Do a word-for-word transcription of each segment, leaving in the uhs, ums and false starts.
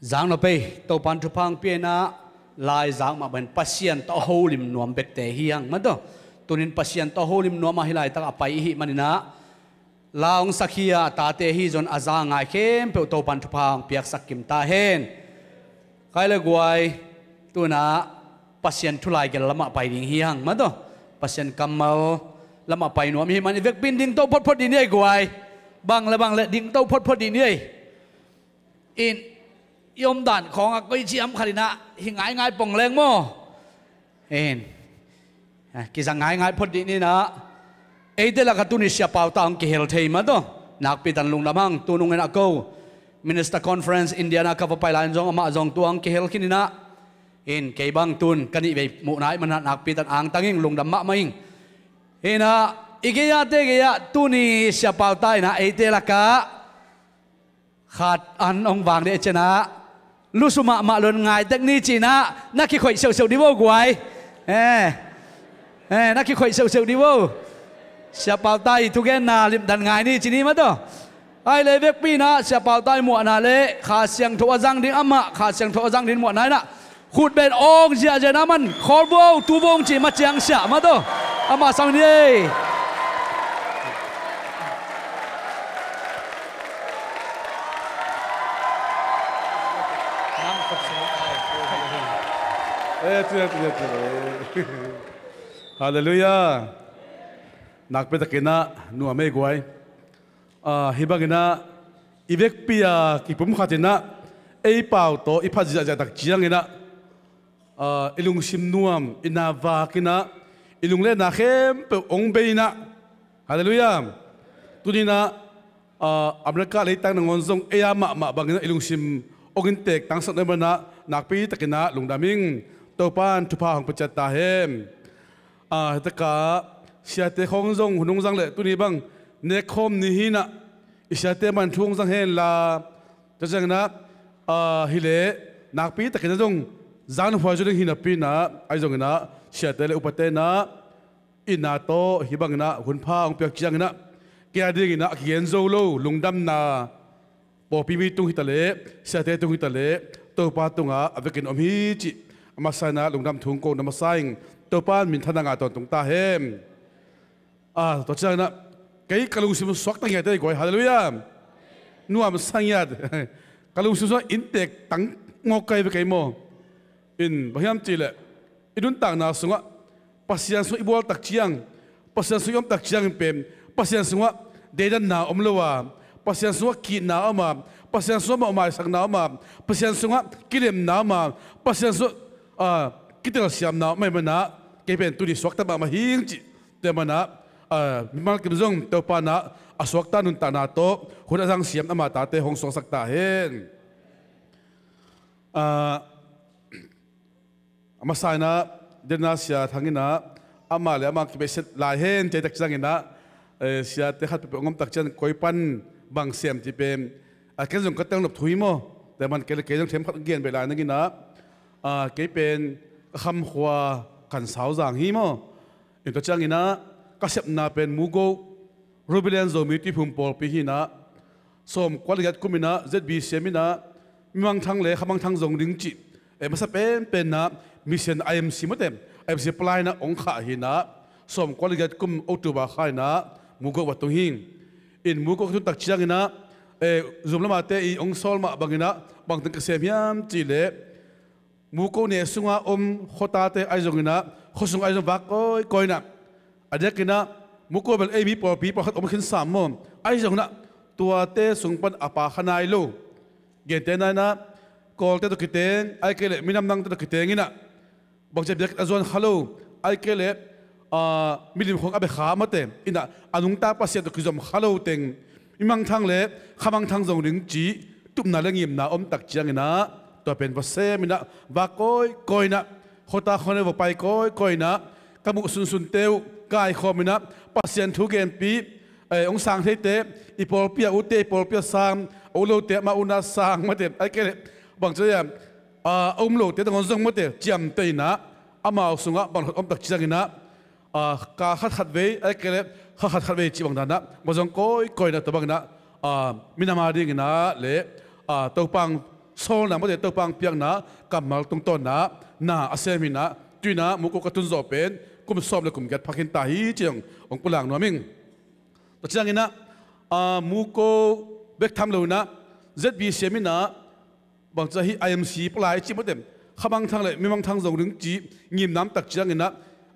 Zang nop ei, Topan thupha hong pia inah, lai zak mah bangin Pasian tawh a holim nuam bekte hi hang mah tawh. Tunin Pasian tawh a holim nuam ah hih laitak a pai i hih maninah, la hong sakhia a tate ahi zong a za ngai khempeuh Topan thupha hong piaksak kim ta hen. Kai le guai, tunah Pasian thu lai gel lamah pai ding hi hang mah tawh. Pasian kammal lamah pai nuam i hih man i vekpi in dingto photphot dih ni ei guai. Bang le bang le dingto photphot dih ni ei. In, i omdan khawngah koici am khat inah hi ngaingai pong leng maw? In, ah, kizang ngaingai phot dih ni inah. Eite lakah tuni Sia Pau ta hong kihel thei mah tawh. Nakpi tan lungdam hang, tunung inah ko Minister Conference Indiana ka va pai lai in zong amah zong tua hong kihel khin inah. In, kei bang tun ka nih vei muhna i manah nakpi tan angtang ing, lungdam mahmah ing. Inah, i gei-ate gei-ah tuni Sia Pau ta inah eite lakah khat an hong vang deh cianah, lusu mahmah lon ngai tek ni cinah, na kikhoih seuhseuh dih vo guai. Eh, eh, na kikhoih seuhseuh dih vo. Sia Pau ta i thugenna limdan ngai ni ci ni mah tawh. Ai le vekpi inah Sia Pau ta i muahna le Kha Siangtho a zang ding amah, Kha Siangtho a zang ding muahna inah khut beng awng ziahziah na man khawl vo, tu vo hong ci ma ciang siah mah tawh. Amah sang ni ei. Eh, tu, tu, tu, tu. Halleluiah. Nakpi takin ah nuam ei guai. Ah, hih bangin ah i vekpi a kipum khat in ah ei pau tawh i phat ziahziah tak ciangin ah, ah, i lungsim nuam, i na vak in ah, i lung le na khempeuh hong bei in ah. Halleluiah. Tuni in ah, ah, America leitang nangawn zong ei a mahmah bangin ah i lungsim hong inntek tangsak na hih man ah nakpi takin ah lungdam ing. Topa in thupha hong pia ciat ta hen. Ah, hih takah siate khawng zong hun hong zang leh tuni bang nekkhawm ni hi in ah, i siate mah in thu hong zang hen la. Tua ciangin ah, ah, hi leh nakpi takin ah zong zang nuam huai zaw ding hi napi in ah, ahi zongin ah siate le upate in ah i na tawh hih bangin ah hun pha hong piak ciangin ah, kei a dingin ah a kigen zo lo lungdamna pawlpi mi tung hi ta leh, siate tung hi ta leh, Topa tungah a vekin om hi cih a masa in ah lungdam thu hong ko na masa ing. Topa in minthanna ngah tawntung ta hen. Ah, tua ciangin ah kei ka lungsim suakta ngiat ei guai. Halleluiah. Nuamsa ngiat. Ka lungsim sungah inntek tang ngawk kei ve kei maw. In, bang hiam cih leh i nuntakna sungah, Pasian sungah i bual tak ciang, Pasian sungah i om tak ciangin pen, Pasian sungah deidanna om lo a, Pasian sungah kitna om a, Pasian sungah mawhmaisakna om a, Pasian sungah kilemna om a, Pasian sungah, ah, kitelsiamna om ahih man ah, kei pen tuni suakta mahmah hi ing cih. Tua ahih man ah, ah, mimal kim zong Topa in ah a suakta nuntakna tawh hun a zangsiam ama tate hong suangsak ta hen. Ah, a masa in ah, Dena Sia Thang in ah, amah le amah kibehset lai hen ci tak ciangin ah, eh, siate khat peuhpeuh hong om tak ciang koi pan bang sem cih pen, ah, ken zong ka telnop thu hi maw. Tua ahih man kei le kei zong them khat gen beh lai ning in ah, ah, kei pen ka khamkhua Kansau zang hi maw. In tua ciangin ah ka sepna pen Mugo, Ruby Lian Zomi Tuiphum pawlpi hi in ah, sawmkua le giat kum in ah Z B C M in ah mimangthang le khamangthang zong ding cih, eh, masa penpen in ah mission I M C mawte, I M C plan ah hong khah hi in ah, sawmkua le giat kum October kha in ah Mugo va tung hi. In Mugo ka tun tak ciangin ah, eh, Zoom lamate i hong sawl mah bangin ah bangteng ka sem hiam cih leh, Muko ne sunga om khuatate ahi zongin ah, khua sung ahi zong vak kawikawi in ah, a diakin ah Muko bel ei mi pawlpi pawlkhat om khin sam maw? Ahi zongin ah tuate sung pan a pa kha nai lo. Gente nai in ah Kawlte tawh kiteng, ahih kei leh minam nangte tawh kiteng in ah, bangci a biakinn a zuan kha lo, ahih kei leh, ah, milim khawng a bia kha mawte in ah, a nungta Pasian tawh kizom kha lo teng, mimangthang le khamangthang zong ding cih tupna le ngimna om tak ciangin ah, tua pen va sem in ah, vak kawikawi in ah, khuata khuaneu va pai kawikawi in ah, ka muh sunsunte uh kaikhawm in ah, Pasian thu genpih, eh, hong sang theite, i pawlpi a ute, i pawlpi a sang, a u lote, amau na sang mawte, ahih kei leh bangci a, ah, a um lote nangawn zong mawte ciamteh in ah, amau sungah bang om tak ciangin ah, ah, kal khat khat vei, ahih kei leh kha khat khat vei cih bang dan ah, va zong kawikawi in ah, tua bangin ah, ah, minam a dingin ah le, ah, Topa hong sawlna mawte Topa hong piakna kammal tungtawnna na a sem hi in ah, tu in ah Muko ka tun zawh pen kum sawm le kum giat phak hi ta hi ci-in hong pulak nuam ing. Tua ciangin ah, ah, Muko bek tham lo in ah Z B C M in ah bangci a hi I M C pulak ci mawte, kha mangthang le mi mangthang zong ding ci ngimna om tak ciangin ah,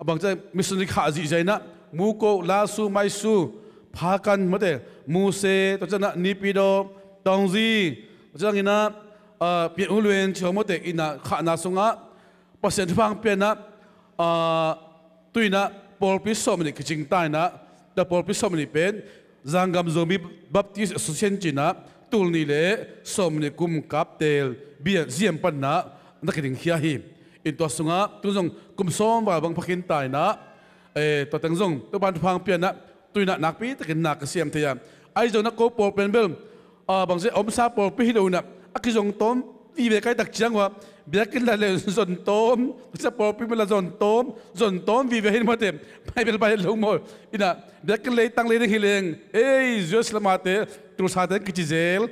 bangci a missionary khah zihziah in ah Muko, Lasu, Maisu, Phakan mawte, Muse, tua ciangin ah Naypyidaw, Taungzi, tua ciangin ah, ah, Pyithu Lwin ci khawng mawte in ah khahna sungah Pasian thupha hong pia in ah, ah, tu in ah pawlpi sawm le nih kicing ta in ah, tua pawlpi sawm le nih pen Zanggam Zomi Baptist Association ci in ah tul nih le sawm le nih kum kap teel bia ziam pan in ah na kidingkhia hi. In tua sungah tu zong kum sawm val bang phak hi ta in ah, eh, tua teng zong Topa'n thupha hong pia in ah tu in ah nakpi takin na ka siam thei a. Ahi zongin ah ko pawl pen bel, ah, bangci a omsa pawlpi hi lo in ah a kizong tawm vive ka hih tak ciang uh ah, biakinn la le zon tawm, sia pawlpi mah la zon tawm, zon tawm vive hi mawte, Bible bai lo maw. In ah biakinn leitang le ding hi leng, ei, Jerusalem a te, Tulsa te kici zel,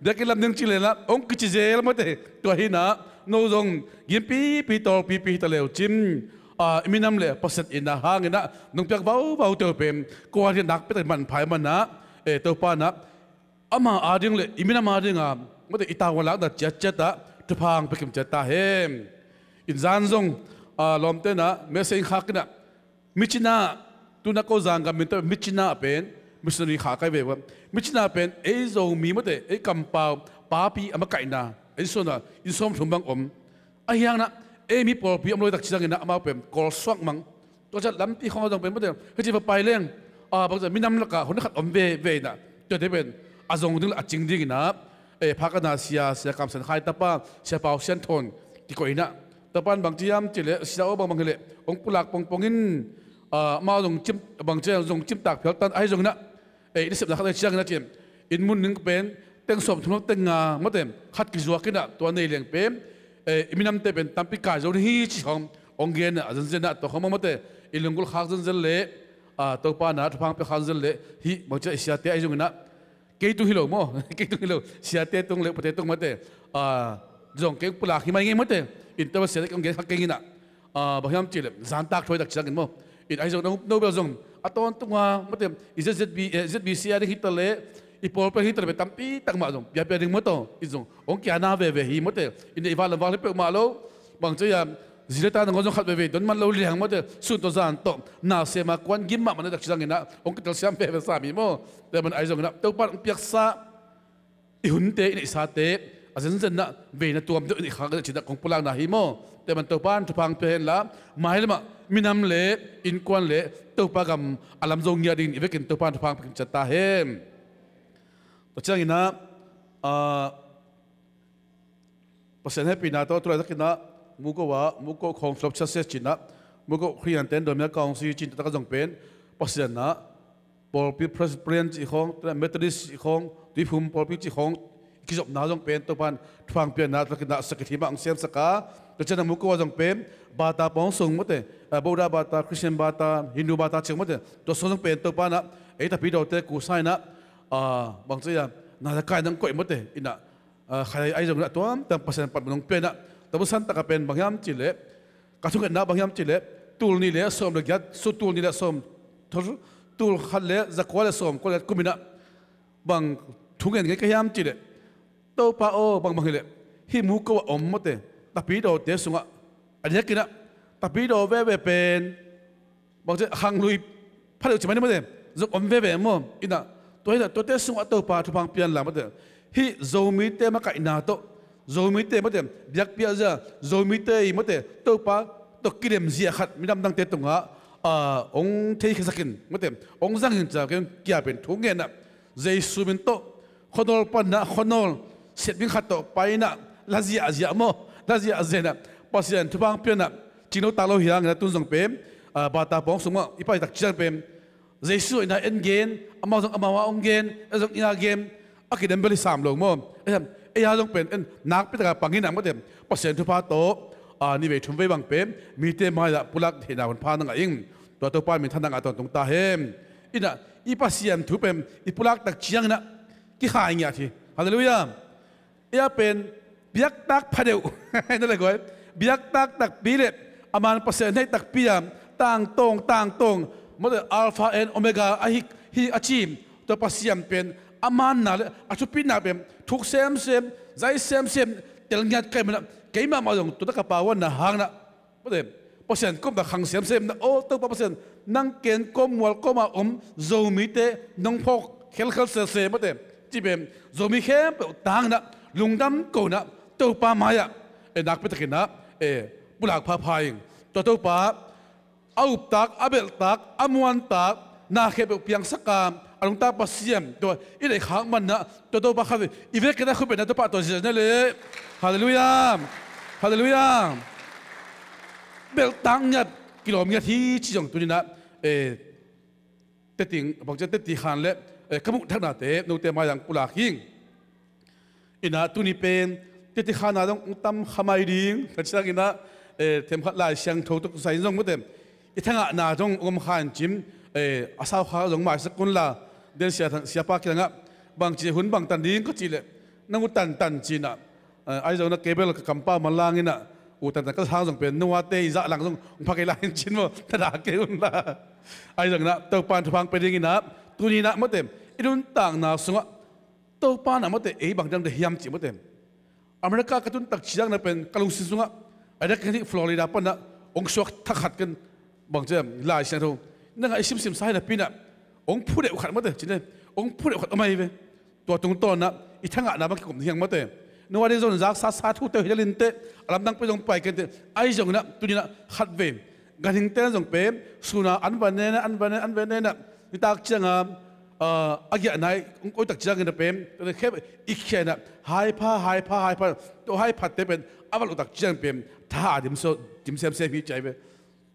biakinn lam ding ci leng ah hong kici zel mawte. Tua hi in ah no zong gimpipi tawlpipi hi ta le uh cin, ah, i minam le Pasian itna hangin ah nong piak vauvau te uh pen kua hi a nakpi takin manpha ahih manin ah, eh, Topa in ah ama ading le i minam ading a mawte i tavuan lakna ciatciat ah thupha hong pia kim ciat ta hen. In zan zong, ah, lawmte in ah message khak in ah, Myitkyina, tu in ah ko Zanggam min tawh Myitkyina pen missionary khah ka hi ve uh a. Myitkyina pen ei Zomi mawte, ei kampau papi a makaihna, ei suan ah inn sawmthum bang om. Ahi hangin ah ei mi pawlpi om lo tak ciangin ah amau pen Kawl suak mang. Tua ciang lampi khawng a zong pen mawte, hih ci va pai leng, ah, bangci a minam lakah hun khat om veve in ah, tuate pen a zong ding le a cing dingin ah, eh, Phakan a sia, Sia Kam San Khai tapa, Sia Pau Sian Thawn kikoih in ah, Topa'n bangci hiam cih leh, sia aw bangbang hi leh hong pulak pongpong in, ah, amau zong cim, bangci a zong cimtak phial tan ahi zongin ah, eh, i nasepna khat ahi ciangin ah cin, inn mun ning pen teng sawmthum le teng nga mawte khat kizuak in ah tua nei leng pen, eh, i minamte pen tampi kai zo ding hi ci khawng hong gen ah, a zenzen ah tua khawng mawte i lunggulh khak zenzen le, ah, Topa in ah thupha hong pia khak zenzen le, hih bangci a i siate ahi zongin ah, kei tung hi lo maw, kei tung hi lo, siate tung le upate tung mawte, ah, zong kei pulak hi mai ngei mawte, in Topa siate kei hong gen khak kei ing in ah, ah, bang hiam cih leh zantak thu ahi tak ciangin maw. In ahi zong no, no bel zong a tawntung a mawte, i Z Z B, eh, Z B C a ding hi ta le, i pawlpi hi ta le, tampi tak mah zong piapia ding maw taw, in zong hong kia na veve hi mawte, in i val lam val hi peuhmah lo, bangci a, zi le ta nangawn zong khat veve don man lo liang mawte, sun tawh zan tawh na sem a kuan gim mahmah na tak ciangin ah hong kitelsiam veve sam hi maw. Tua man ahi zongin ah Topa'n hong piaksa i hunte, i neihsate a zenzen ah veina tuam deuh i neih khak in ah cin ah kong pulakna hi maw. Tua man Topa'n thupha hong pia hen la, mailam ah minam le innkuan le Topa gam a lam zo ngiat dingin i vekin Topa'n thupha hong pia kim ciat ta hen. Tua ciangin ah, ah, Pasian hehpihna tawh tu laitakin ah Muko ah, Muko Khawng Fellowship Church ci-in ah, Muko Khristian Ten Domia Council ci-in taktak a zong pen Pasian ah pawlpi, Presbyterian cih khawng, Methodist cih khawng, Tuiphum pawlpi cih khawng i kizopna zong pen Topa'n thupha hong piakna, tu laitakin ah sakhi thim ah hong siamsak a, tua ciang ah Muko ah zong pen bata pawng sung mawte, ah, Buddha bata, Christian bata, Hindu bata cih khawng mawte, tua sung zong pen Topa'n ah ei Tapidawte kusa in ah, ah, bangci a, na le kai nang koih mawte in ah, ah, khai ahi zongin ah tuamtuam Pasian pan nong pia in ah, tua bang san tak a pen bang hiam cih leh, ka thungetna bang hiam cih leh, tul nih le sawm le giat, su tul nih le sawm, thur, tul khat le za kua le sawm kua le kum in ah bang thungen ngei ka hiam cih leh, Topa aw, bangbang hi leh, hih Muko ah om mawte, Tapidawte sungah a diakin ah Tapidaw veve pen bangci a khanglui pha deuh ci mai ni mawte, zong om veve maw. In ah tua hi in ah tuate sungah Topa thupha hong pia hen la mawte, hih Zomite makaihna tawh, Zomite mawte biakpiakzia, Zomite i mawte Topa tawh kilemzia khat minam dangte tungah, ah, hong theikhiasak in mawte, hong zang in ci-a kei hong kia pen thungen ah, Jesu min tawh, khuanawl pan ah khuanawl, siat ding khat tawh pai in ah, la ziahziah maw, la ziahziah in ah, Pasian thupha hong pia in ah, cing lo tak lo hi hangin ah tun zong pen, ah, bata pawng sung ah i pai tak ciang pen, Jesu in ah en gen, amau zong amau ah hong gen, ei zong ei ah gen, a kidem bel hi sam lo maw. Ei, ei ah zong pen en nakpi tak a pang in ah mawte, Pasian thupha tawh, ah, nih vei thum vei bang pen mite mai ah pulak theihna hun pha na ngah ing. Tua Topa min thanna ngah tawntung ta hen. In ah i Pasian thu pen i pulak tak ciangin ah kikhai ngiat hi. Halleluiah. Ei ah pen Biaktak pha deuh. Na le guai. Biaktak takpi le a man Pasian hei takpi a, tangtawng, tangtawng, mawte, Alpha and Omega a hi, hi a ci, tua Pasian pen a manna le a thupina pen thuk semsem, zai semsem, tel ngiat kai mana, keimah mah zong tua taka pau a na hangna, mawte, Pasian komna khang semsem na, aw Topa Pasian, nang ken kawmmual kawma om Zomite nong phawk khelkhel sese, mawte, ci pen Zomi khempeuh tangna, lungdam kona, Topa mai-ah e, nakpi takin ah e, pulak phapha ing. Tua Topa a uptak, a belhtak, a muantak na khempeuh piangsak a, a nungta Pasian tua i neih khak manna, tua Topa khat i vekin a khut bengna tua pahtawi zia na le. Halleluiah. Halleluiah. Belhtak ngiat, kilawm ngiat hi ci zong tuni-in ah e, teti, bangci a teti khan le e, ka muh thaknate note mai-ah pulak ing. Ina tuni pen teti khanna zong tam kha mai ding ka ci ciangin ah e, themkhat Lai Siangtho tuk sai zong, mawte, i thangahna zong om kha in cin e, a sau kha zong maisak unla, den sia, siapa kiangah bangci hun bangtan ding ka cih leh, nang uh tantan ci-in ah e, ahi zongin ah kei bel ka kampau manlang in ah, uh tantan ka sang zong pen, nua te i zah lang zong hong pha kei lai in cin maw, thada kei unla. Ahi zongin ah Topa in thupha pia dingin ah, tuni-in ah, mawte, i nuntakna sungah Topa in ah, mawte, ei bang dang de hiam cih, mawte, America ka tun tak ciang na pen ka lungsim sungah, a dak kan hi Florida pan ah hong suak thak khat kan, bangci a, Lai Siangtho nang a i simsim sa hi napi-in ah, hong phu deuh khat, mawte, cin e, hong phu deuh khat om ahi ve. Tua tungtawn ah i thangahna bang kikum hiang, mawte. Nua ding zong zaksa sa thute hi lel inteh, a lamdang pen zong pai kei inteh. Ahi zongin ah tuni-in ah khatvei ganhing ten zong pen sun a an va nen ah, an va nen, an va nen ah, nitak ciang a a giahna i koih tak ciangin a pen, tua khempeuh i khia-in ah, haipha, haipha, haipha, tua haiphatte pen a va loh tak ciang pen tha a dim so, dim semsem hi ci ahi ve.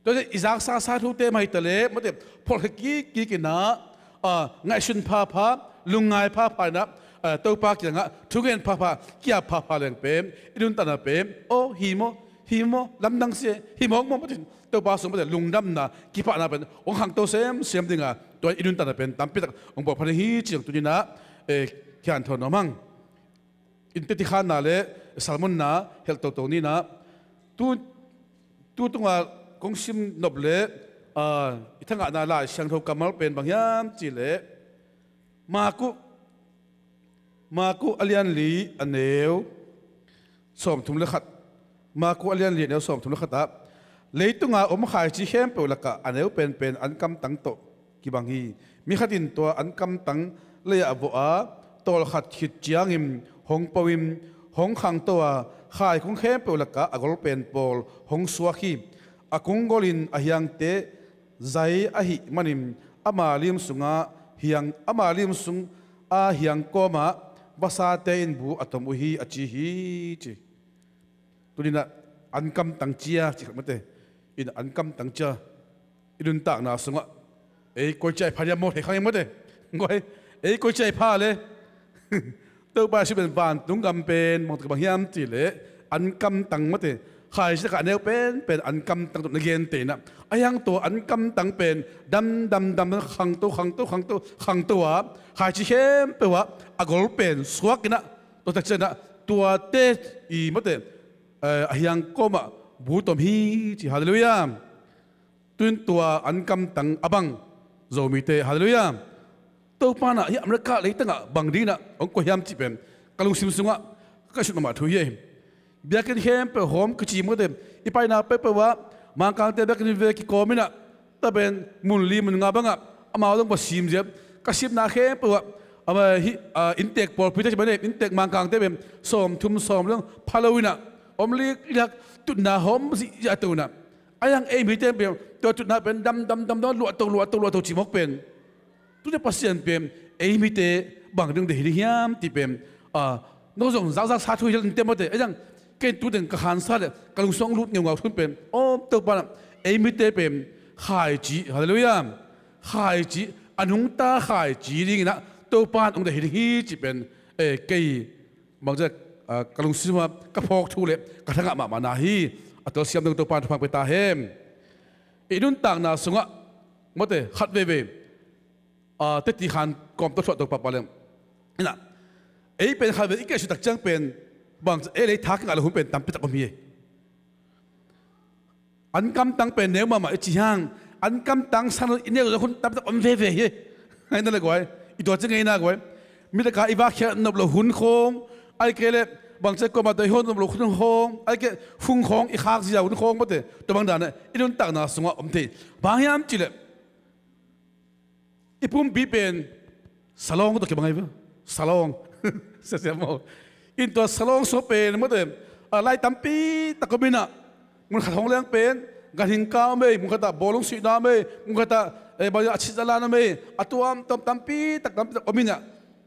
Tua i zaksa sa thute mah hi ta leh, mawte, phawk kik kik in ah, a, ngaihsun phapha, lungngai phapha in ah, a, Topa kiangah thugen phapha, ki-ap phapha leng pen i nuntakna pen, aw, hi maw, hi maw, lamdang sia, hi mawk maw, mawte, Topa sung, mawte, lungdamna, kipahna pen hong khangto semsem ding a, tua i nuntakna pen tampi tak hong bawl pha ding hi ci zong tuni-in ah e, kianthawn nuam hang. In teti khanna le sermonna helh toto ni-in ah, tu, tu tunga kong sim nop le, a, i thangahna Lai Siangtho kammal pen bang hiam cih leh, Marku, Marku a lian li a neu sawmthum le khat, Marku a lian li a neu sawmthum le khat ah, leitunga om khaici khempeuh lakah a neu penpen ankamtang tawh kibang hi. Mi khat in tua ankamtang lei-ah vawh a, tawlkhat khit ciangin hong po-in, hong khangto a, khaikung khempeuh lakah a golpen pawl hong suak hi. A kung golin a hiangte zai ahih manin ama lim sungah hiang, ama lim sung a hiang kawmah vasate in bu a tom uh hi, a ci hi, ci. Tuni-in ah ankamtang cia ci khat, mawte. In ankamtang cia i nuntakna sungah ei koi cia i pha diam maw, thei khang hi, mawte. Guai, ei koi cia i pha le Topa Jesu pen vantung gam pen mawte bang hiam cih leh ankamtang, mawte. Khaici lakah a neu penpen ankamtang tawh na genteh in ah, a hiang tua ankamtang pen dam, dam, dam, dam, khangto, khangto, khangto, khangto a, khaici khempeuh ah a golpen suak in ah, tua tak ciangin ah tuate i, mawte, eh, a hiang kawmah bu tom hi, ci. Halleluiah. Tu-in tua ankamtang a bang Zomite, halleluiah. Topa in ah hih America leitangah bang dingin ah hong koih hiam cih pen ka lungsim sungah ka sut mahmah thu hi. Biakinn khempeuh hawm kici, mawte, i paina peuhpeuh ah Mangkangte biakinn ve kikawm in ah, tua pen mun li mun nga bangah amau zong va sim zia, ka simna khempeuh ah, ama hih, a, inntek pawlpite ci bang, inntek Mangkangte pen sawmthum sawmli pha lo in ah om likliak, tutna hawm zihziah to in ah, a hiang ei mite pen tua tutna pen dam, dam, dam, dam, luahto, luahto, luahto ci mawk pen, tute Pasian pen ei mite bang ding deih hi ding hiam cih pen, a, no zong zakzak sa thu hi lel inteh, mawte. A hiang kei in tu teng ka khansa le ka lungsim hong lut ngeungau thu pen, aw, Topa in ah ei mite pen khaici, halleluiah, khaici, a nungta khaici dingin ah Topa in hong deih hi ding hi cih pen, eh, kei bangci a, a, ka lungsim ah ka phawk thu le ka thangah mahmahna hi. A telsiam dong Topa in thupha pia ta hen. I nuntakna sungah, mawte, khat veivei, a, teti khan kawm tawh thuah to pahpah leng in ah, ei pen khat vei i kehsut tak ciang pen Bang ei le ei tha kingah lo hun pen tampi tak om hi. An kamtang pen neu mahmah i ci hang, an kamtang sang lo i neu lo hun tampi tak om veve hi. Ngai na le guai, i tua ci ngai na guai. Mi taka i vakhiat nop lo hun khawng, ai ke le bang ci kuamah tua i hon nop lo hun khawng, ai ke fung khawng i khak zia hun khawng mawte, tua bang dana i nuntakna sungah om thei. Bang hiam ci le i pumpi pen salawng tawh kibang ahi ve. Salawng. Siasia maw. In tua salawng sungah pen mawte, a lai tampi tak om inah, mun khat hong leng pen ganhing ka om ei, mun khatah bawlung suihna om ei, mun khatah, eh, bang a chitzalan om ei, a tuamtuam tampi tak tampi tak om inah,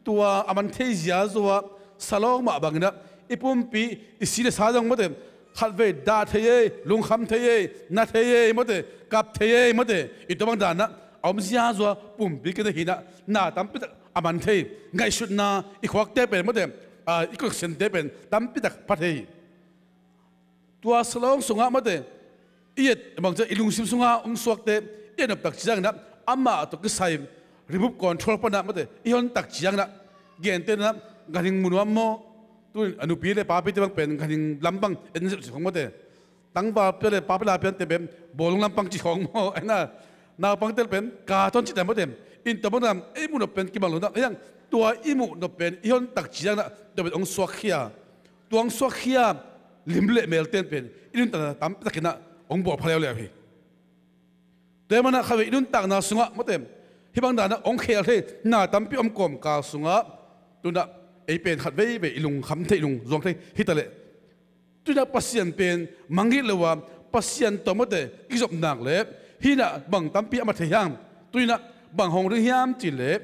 tua a man thei zia zua salawng mah banginah i pumpi i si le sa zong mawte, khatvei dah thei ei, lungkham thei ei, na thei ei mawte, kap thei ei mawte, i tua bang danah a om zia zua pumpi kina hinah na tampi tak a man thei. Ngaihsutna i khuakte pen mawte, a, i koneksente pen tampi tak pha thei. Tua salawng sungah mawte i et bangcia i lungsim sungah hong suakte i et noptak cianginah amah tawh kisai remote control panah mawte i hontak cianginah, gentehna ganhing mu nuam maw? Tu a nupi le papite bang pen ganhing lam bang en zeuh cih khong mawte, tangval pia le papi la piante pen bawlung lampang cih khong maw? Ena naupangte pen ka ton cihte mawte, in tua bangdam ei muh nop pen kibang lo na hiang. Tua i muh nop pen i hontak cianginah tua pen hong suakkhia. Tua hong suakkhia lim le melte in pen i nuntakna tampi takinah hong bawl pha leuleu hi. Tua hi manah khatvei i nuntakna sungah mawte hih bang danah hong khel thei na tampi om kawmkal sungah tunah ei pen khatveivei i lungkham thei, i lungzuang thei hitaleh, tunah Pasian pen mangngilh lo a, Pasian tawh mawte kizop nak le hinah bang tampi a mat thei hiam? Tunah bang hong ding hiam cihleh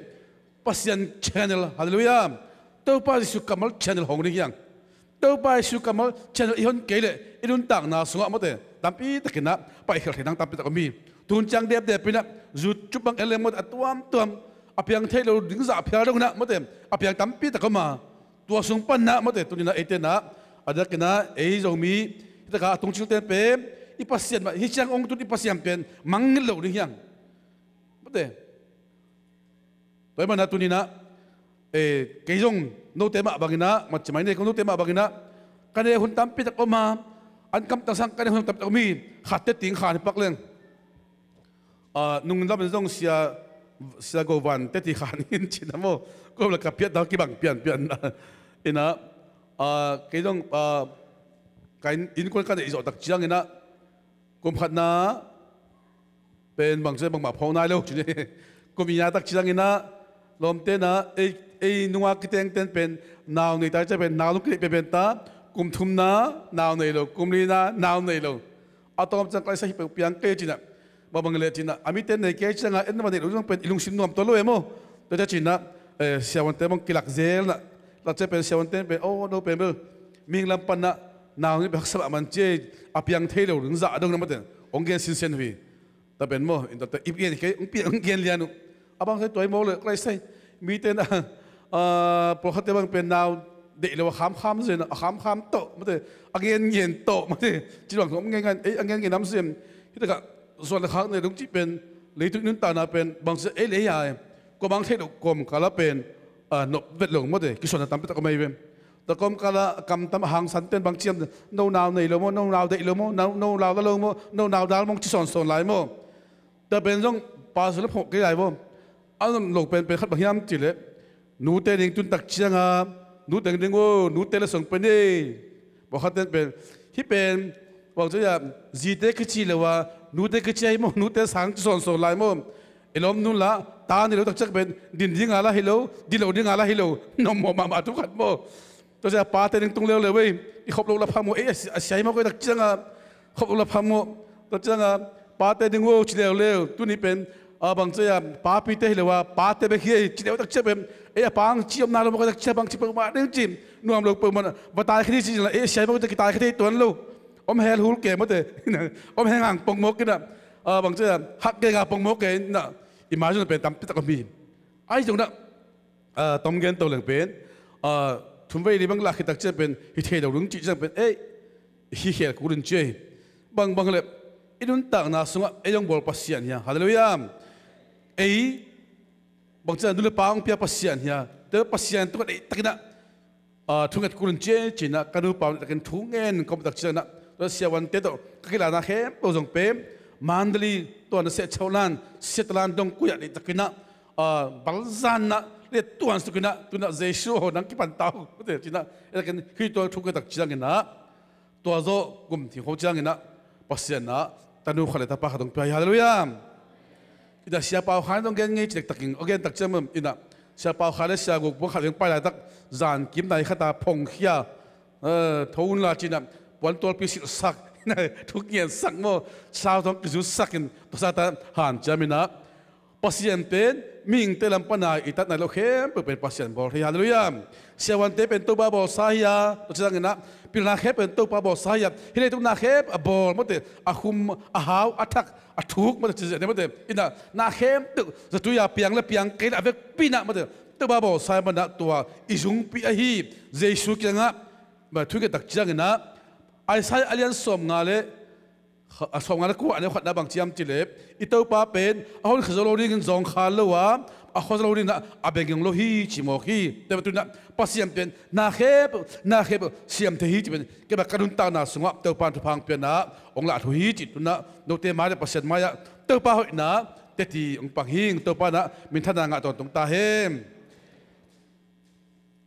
Pasian channel, halleluiah, Topa Jesuh kammal channel hong ding hiang. Topa Jesuh kammal channel i hon kei leh i nuntakna sungah mawte tampi takinah paihkhial thei nang tampi tak om hi. Tun ciang depdep inah YouTube bang en leng mawte a tuamtuam a piang thei lo ding zah phial donginah mawte a piang tampi tak om a, tua sung panah mawte tuninah eitenah a diakinah ei Zomi hitakah a tungcilten pen i Pasian mah hi ciang hong tun i Pasian pen mangngilh lo ding hiang. Mawte. Tua hi manah tuninah, eh, kei zong note mah banginah, matcimai nei kong note mah banginah, ka ne hun tampi tak om a, an kamtang sang ka ne hun tampi tak om hi. Khat te ting khan hi pak leng. Ah, nung lam in zong sia, sia go van te ti khan in cina maw. Ko la ka piat dau kibang pian pian na. Inah, ah, kei zong, ah, ka inn, innkuan ka neih zawh tak cianginah, kum khatna pen bang ci bangmah phawk nai lo cin hi. Kum ina tak cianginah lawmtenah ei, ei nunga kitengten pen nau nei tai cia pen nau lung kineih penpen ta, kum thumna nau nei lo, kum lina nau nei lo. A tawm ciang ka laisa hi peuh piang kei cinah, bangbang leh cinah a miten nei kei cianga en na va neih lo zong pen i lungsim nuam tuan lo e maw? Tua cia cinah, eh, siavuante bang kilak zelnah, lak cia pen siavuante pen aw no pen bel mihing lam panah nau ni pen haksa mah man ci, a piang thei lo ding zah dong na mate hong gen sinsen uh hi. Ta pen maw, in ta ta ip gen kei hong piang hong gen lian uh. A bang sai tuai maw le klai sai mite na, ah, pawlkhatte bang pen nau deih lo a khamkham zen a khamkham tawh mate, a ngen ngen tawh mate, ci bang hong ngen ngen ei a ngen ngen nam zen. Hitakah zuan le khak nei dong cih pen leitung i nuntakna pen bang sia ei lei hai kua bang theih loh kawmkala pen, ah, nop vet lo mawte kisuanna tampi tak a mei ve. Tua kawmkala a kamtam a hangsan ten bang ciam, no nau nei lo maw, no nau deih lo maw, no, no nau la lo maw, no nau dal mong ci sawnsawn lai maw? Tua pen zong pastor le phawk kei lai maw? A nop lo penpen khat bang hiam cihleh nute ding tuntak cianga nute ding uh, nute le song pen ei. Pawlkhat ten pen hih pen bang ci a zite kici lo a nute kici ahi maw, nute sang ci sawnsawn lai maw? I lawm nun la ta ni lo tak ciak pen din dinga la hi lo, din lo dinga la hi lo, nop mawh mahmah thu khat maw? Tua sia pate ding tung leuleu ei, i khop lo la pham maw, ei a sia hi maw koi tak cianga khop lo la pham maw? Tua cianga pate ding uh ci leuleu, tuni pen a bang cia papite hi lo a pate bek hi ei ci leu tak cia pen ei a pang ci om na lo maw koi tak cia bang ci peuhmah ding ci nuam lo peuhmah va tai kha ni ci la ei a sia hi maw koi tak kitai kha thei tuan lo. Om hel hul ke mawte. Om heng hang pongmawk inah, ah, bang cia hak ke nga pongmawk ke inah, imagine pen tampi tak om hi. Ai zong dah, ah, tom gen to leng pen, ah, thumvei li bang lak hi tak ciang pen hi thei lo ding cih ciang pen ei hi khel kul in ci ei. Bang bang le i nuntakna sungah ei zong bawl Pasian hia, halleluiah. Ei bang cia nu le pa hong pia Pasian hia, tua Pasian tungah deihtakinah Ah, thunget kulin ciai cinah ka nupa takin thungen kom tak cianginah, tua siavuante tawh ka kilana khempeuh zong pen Mandalay tua na seh chaulan siatalan dong kuiah dih takinah, ah, balzanah le tuan sukinah tunah Jesu ho nang kipan tau mate cinah, takin hih tua thunget tak cianginah tua zawh kum thing ho cianginah Pasian ah tanu khat le tapa khat hong pia hi. Halleluiah. Inah Sia Pau Khan hong gen ngei ci dektakin a gen tak ciang inah Sia Pau Khan le Sia Guk Puang khat hong pai laitak zan kim nai khata phongkhia, eh, tho unla cinah puan tualpi silhsak, thuk ngiansak maw, sau thong kizutsakin tuasata hanciam inah Pasian pen mihingte lam pana i tat nai lo khempeuh pen Pasian bawl hi. Halleluiah. Siavuante pen Topa bawlsa hi a, tua cianginah pilna khempeuh pen Topa bawlsa hi a, hih leitung na khempeuh a bawl mate, a khum, a hau, a thak, a thuk mate, ci zia ne mate, inah na khempeuh zatui a piang le piang kei le a vekpi inah mate, Topa bawlsa hi manah tua i zungpi ahi Jesu kiangah thunget tak cianginah Isaiah a lian sawmnga le kha-, a, sawmnga le kua a neu khatna bang ciam cileh, i Topa pen a honkhia zo lo dingin zawngkhal lo a, a khua zo lo dingin a bengeng lo hi ci mawk hi. Tua pen tunah Pasian pen na khempeuh, na khempeuh siam thei hi ci pen kei bang ka nuntakna sungah Topa in thupha hong pianah hong lah thu hi ci tunah note mai le Pasian mai-ah Topa hoihna teci hong pang hi. Topa inah minthanna ngah tawntung ta hen.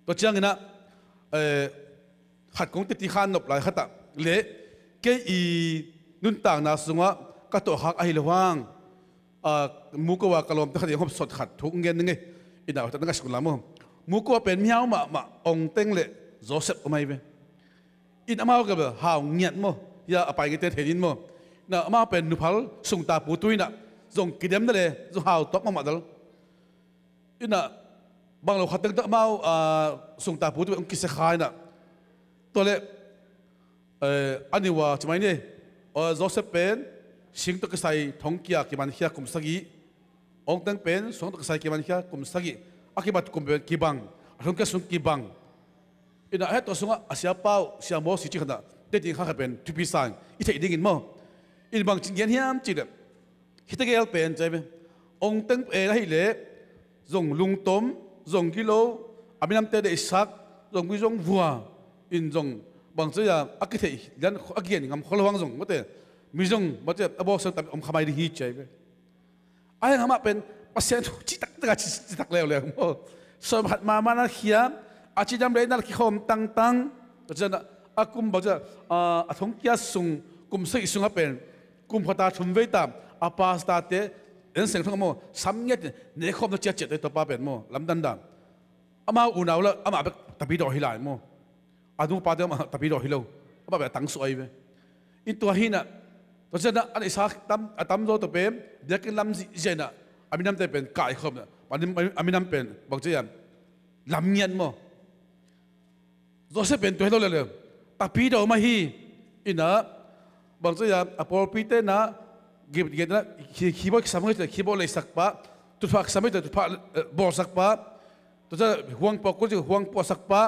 Tua cianginah, eh, khat kong teci khan nop lai khatah le kei i nuntakna sungah ka tawhkhak ahi lo hang, ah, muko a ka lawmte khat i hong hopsot khat thu kong gen ning e. Inah hotah na ngaihsuk la maw. Muko a pen mihau mahmah Ong Teng le Joseph om ahi ve. In amau ka bel hau ngiat maw. Hia a pai ngite thei din maw. Inah amau pen nuphal sungta pu tu inah zong kidem na le zong hau tuak mahmah dal. Inah bang lo khat teng tawh amau, ah, sungta pu tu hong kisia kha inah. Tua le, eh, a niu a ci mai ni, ah, Joseph pen sing tawh kisai thongkia kimankhia kum sagih, Ong Teng pen suang tawh kisai kimankhia kum sagih, a kibat kum pen kibang, a thongkia sung kibang. Inah heh tua sungah a Sia Pau, Sia Mawsi ci khatah teci kha khat pen thupi sang i theih dingin maw. In bang ci gen hiam cileh, hih tegel pen ci ai ve. Ong Teng pen ahih leh zong lungtom, zong gilo, a minamte deihsak, zong gui zong vua, in zong bang ci a, a kitheih lian a kigen ngam khol huang zong mate, mi zong mate a bawlsiang tam om kha mai ding hi ci ai ve. Ahi hang amah pen Pasian thu citak taka ci, citak leuleu maw. Sawm khat mama na khia, a cidam le na kikhawm tangtang. Tua cianah a kum bang ci a, a thongkia sung, kum sagih sungah pen kum khat a thum vei ta, a pastor te en seng thong maw, sam ngiat in ne khawm na ciatciat te Topa pen maw, lamdang dan. Amau unau la amah bek tapi dawh hi lai maw. A nupate amah tapi dawh hi lo. Amah bek a tangsuah ahi ve. In tua hinah, tua cianah a neihsa tam, a tamzaw tua pen biakinn lam zihziah inah a minamte pen kaikhawm inah a minam pen bang ci a, lam ngiat maw. Joseph pen tua hi lo leuleu. Tapi dawh mah hi. Inah bang ci a, a pawlpite inah gitgit inah khi, khibawh kisam hong hi, khibawh leisakpa, tutphah kisam hong hi, tutphah, eh, bawlsakpa, tua ciang huang puah kul ci huang puahsakpa,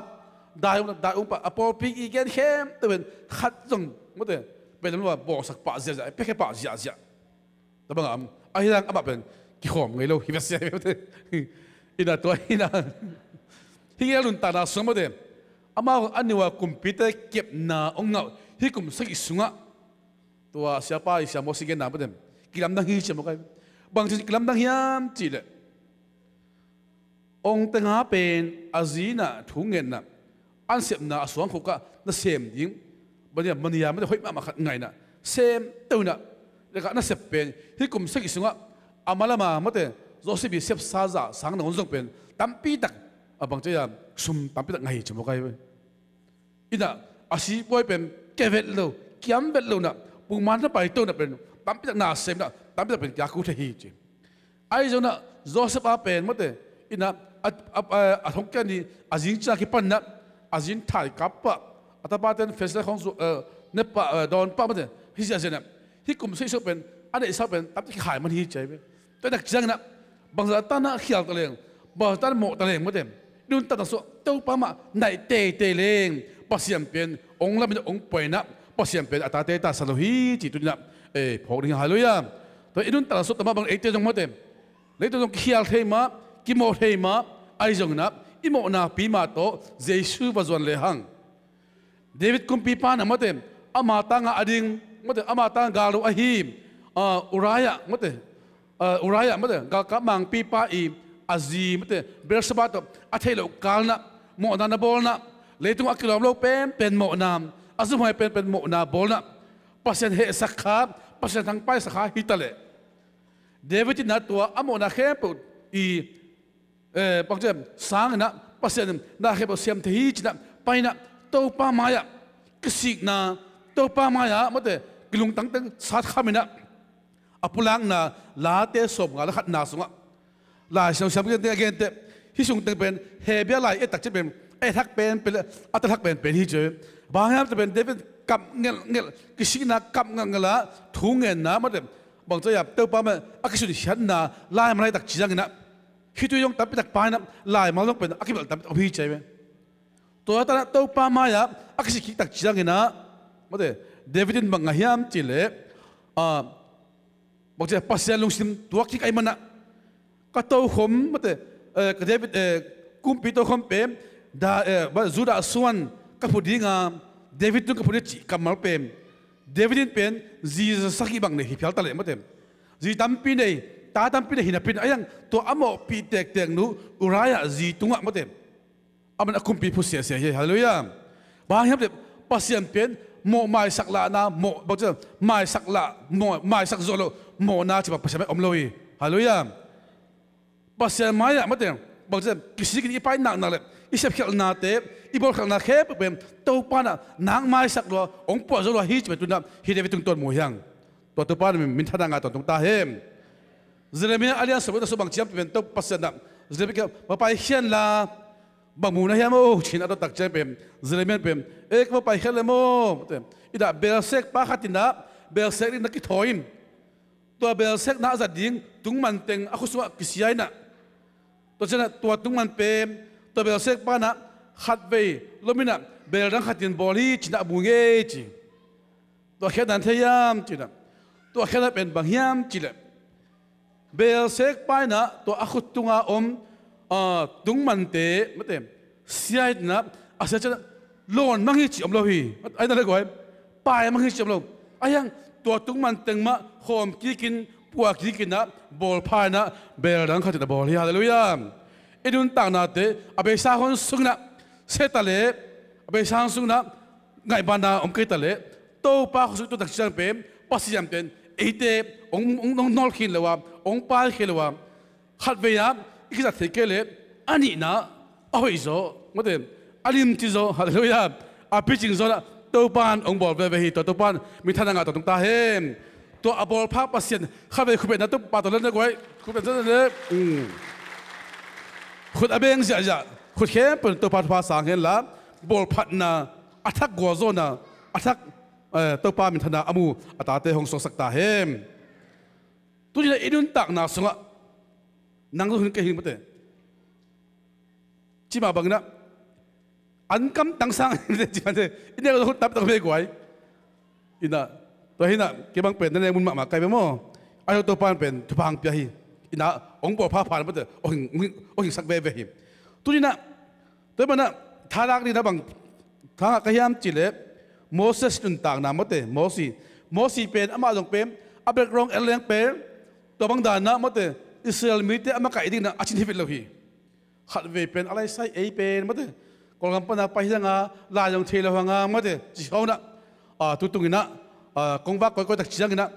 dai um, dai umpa, a pawlpi i gen khempeuh pen khat zong mate, pen lam lua bawlsak pah ziahziah, pekhe pah ziahziah. Tua bangah ahi zong amah pen kikhawm ngei lo hi ve sia hi ve mate. Inah tua hinah hih gel nuntakna sungah mate, amau a niu a kumpite kepna hong ngah hih kum sagih sungah tua siapa i Sia Mawsi genna mate kilamdang hi ci mawk ai. Bangci kilamdang hiam cihleh Ong Teng a pen a zi inah thu ngetna, an sepna a suangkhuk ah na sem ding, bania mania mate hoih mahmah khat ngaihna sem teuh inah, lekah na sep pen hih kum sagih sungah a malama mate Joseph i sepsa zah sang nangawn zong pen tampitak a bangci a sum tampitak ngah hi ci mawk ai. Inah a sipuai pen kia vet lo, kiam vet lo inah, pungman na paito inah pen tampitak na sem inah, tampitak pen kia ku thei hi ci. Ahi zong inah Joseph a pen mate inah a, a, a, a thongkia ni a zing ciang kipan inah a zing thai kap pah, a tapaten fence le khong zu, eh, ne pah, eh, dawn pah mate, hih ziahziah inah hih kum sagih sung pen a neihsa pen tampitak kikhai man hi ci ai ve. Tua tak ciang inah bangzah tan a khial ta leng, bangzah tan a mawh ta leng mate, i nuntakna sungah Topa mah naih teitei leng Pasian pen hong lamin hong pua inah Pasian pen a tate ta sa lo hi ci tuni inah, eh, phawk ding hi. Halleluiah. Tua i nuntakna sungah tama bang eite zong mate, leitung zong kikhial thei mah, kimawh thei mah, ahi zong inah i mawhna pi mah tawh Jesu va zuan lehang. David kumpipa na mate, ama tanga a ding, mate, ama tanga gallo ahi, ah, Uriah, mate, ah, Uriah, mate, galkap mangpipa i a zi, mate, Bathsheba tawh a theih loh kalna, mawhna na bawlna, leitungah a kilawm lo penpen mawhna, a zumhuai penpen mawhna bawlna, Pasian hehsak kha, Pasian thangpaihsak kha hi ta leh, David in a tua a mawhna khempeuh i, eh, bangci sang in a, Pasian in na khempeuh siam thei hi ci-in a, pai in a, Topa mai-ah kisikna, Topa mai-ah mate, kilungtang teng sat kham in a, a pulakna Late sawmnga le khatna sungah Lai Siangtho siam teng a gen teh, hih sung teng pen Hebru lai et tak ciang pen a et thak penpen le a ta thak penpen hi ci. Bang hiam cih pen David kap ngelhngelh, kisikna kap ngelhngelh a, thu ngenna mate, bangci a Topa mai-ah a kisunkhiatna laimal lai tak ciangin a, hih tui zong tampi tak pai in a, laimal zong pen a kimelh tampi tak om hi ci ve. Tua tan a Topa mai-ah a kisik kik tak ciangin a, mate, David in bang ngah hiam cih leh, ah, bangci a Pasian lungsim tuak kik ahih man a, ka tokhom, mate, eh, ka David, eh, kumpi tokhom pen, da, eh, ba, Judah suan ka phu ding a, David tung ka phu ding cih kammal pen, David in pen zi za sagih bang nei hi phial ta leh mate, zi tampi nei, ta tampi nei hi napi-in a, ahi hang tua a mawhpih tektek nu Uriah zi tungah mate, aman a kumpi phu siasia hi. Halleluiah. Bang hiam cih leh Pasian pen mawh maisak lahna, mawh, bangci a, maisak lah, mawh, maisak zawh loh mawhna cih bang Pasian mai-ah om lo hi. Halleluiah. Pasian mai-ah mate, bangci a, kisik in i pai naknak le i sepkhialhnate, i bawlkhialhna khempeuh pen Topa in a nang maisak lua, hong puah zo lua hi cih pen tu-in a hih David tungtawn mu hi hang. Tua Topa in minthanna ngah tawntung ta hen. Jeremiah a lian sawm le guk sung bang ci hiam cih pen Topa Pasian in a Jeremiah kiang va paikhia in la, bang mu na hiam aw ci-in a dot tak ciang pen, Jeremiah pen, eh, ka va paikhia le maw, mate, i dah belsekpa khat in a, belsek ding na kithawi in, tua belsekna a zat ding tungman teng a khut sungah kisia in a, tua ciang a tua tungman pen tua belsekpa in a khatvei lom in a bel dang khat in bawl hi ci-in a mu ngei ci. Tua khiatna thei hiam cih leh, tua khiatna pen bang hiam cih leh, belsekpa in a tua a khut tunga om, ah, tungmante, mate, sia in a, a sia ciang a lawn mang hi cih om lo hi. Ahi na le guai, pai mang hi cih om lo. Ahi hang tua tungman teng mah khawm kik in, puah kik in a, bawlpha in a, bel dang khat in a bawl hi. Halleluiah. I nuntaknate a beisa hong sung in a se ta leh, a beisa hong sung in a ngaihbanna om kei ta leh, Topa khut sung i tun tak ciang pen Pasian pen eite hong, hong, hong nawl khin lo a, hong pai khin lo a, khatvei a i kizat thei kei leh a nihna a hoih zaw, mate, a limci zaw. Halleluiah. A picing zaw in a Topa in hong bawl veve hi. Tua Topa in minthanna ngah tawntung ta hen. Tua a bawlpha Pasian khatvei khut beng na, Topa tawh le na guai, khut beng zaw le. Mm. Khut a beng ziahziah, khut khempeuh in Topa thupha sang hen la, bawlphatna, a thak gualzawhna, a thak, eh, Topa minthanna a mu a tate hong suaksak ta hen. Tuni-in a i nuntakna sungah nang zong hi in, kei hi in, mate, ci mah bangin a, an kam tang sang hi in, ci mah te, i nek zong hun tam tak mei guai. In a, tua hi in a, kei bang pen na nek mun mahmah kai ve maw. Ahi zong Topa in pen thupha hong pia hi. In a, hong bawl phapha in, mate, hong hing, hong hing, hong hingsak veve hi. Tuni-in a, tua ahih manin a, thalak dingin a bang thalak ka hiam cih leh, Moses nuntakna, mate, Mosi. Mosi pen amah zong pen a background en leng pen tua bang dan a, mate, Israel mite a makaih dingin a cin hi vet lo hi. Khatvei pen a laisai ei pen, mate, Kawlgam pan a pai hi hang a, lai zong thei lo hang a, mate, ci khawng in a, a, tu tungin a, a, kongvak kawikawi tak ciangin a,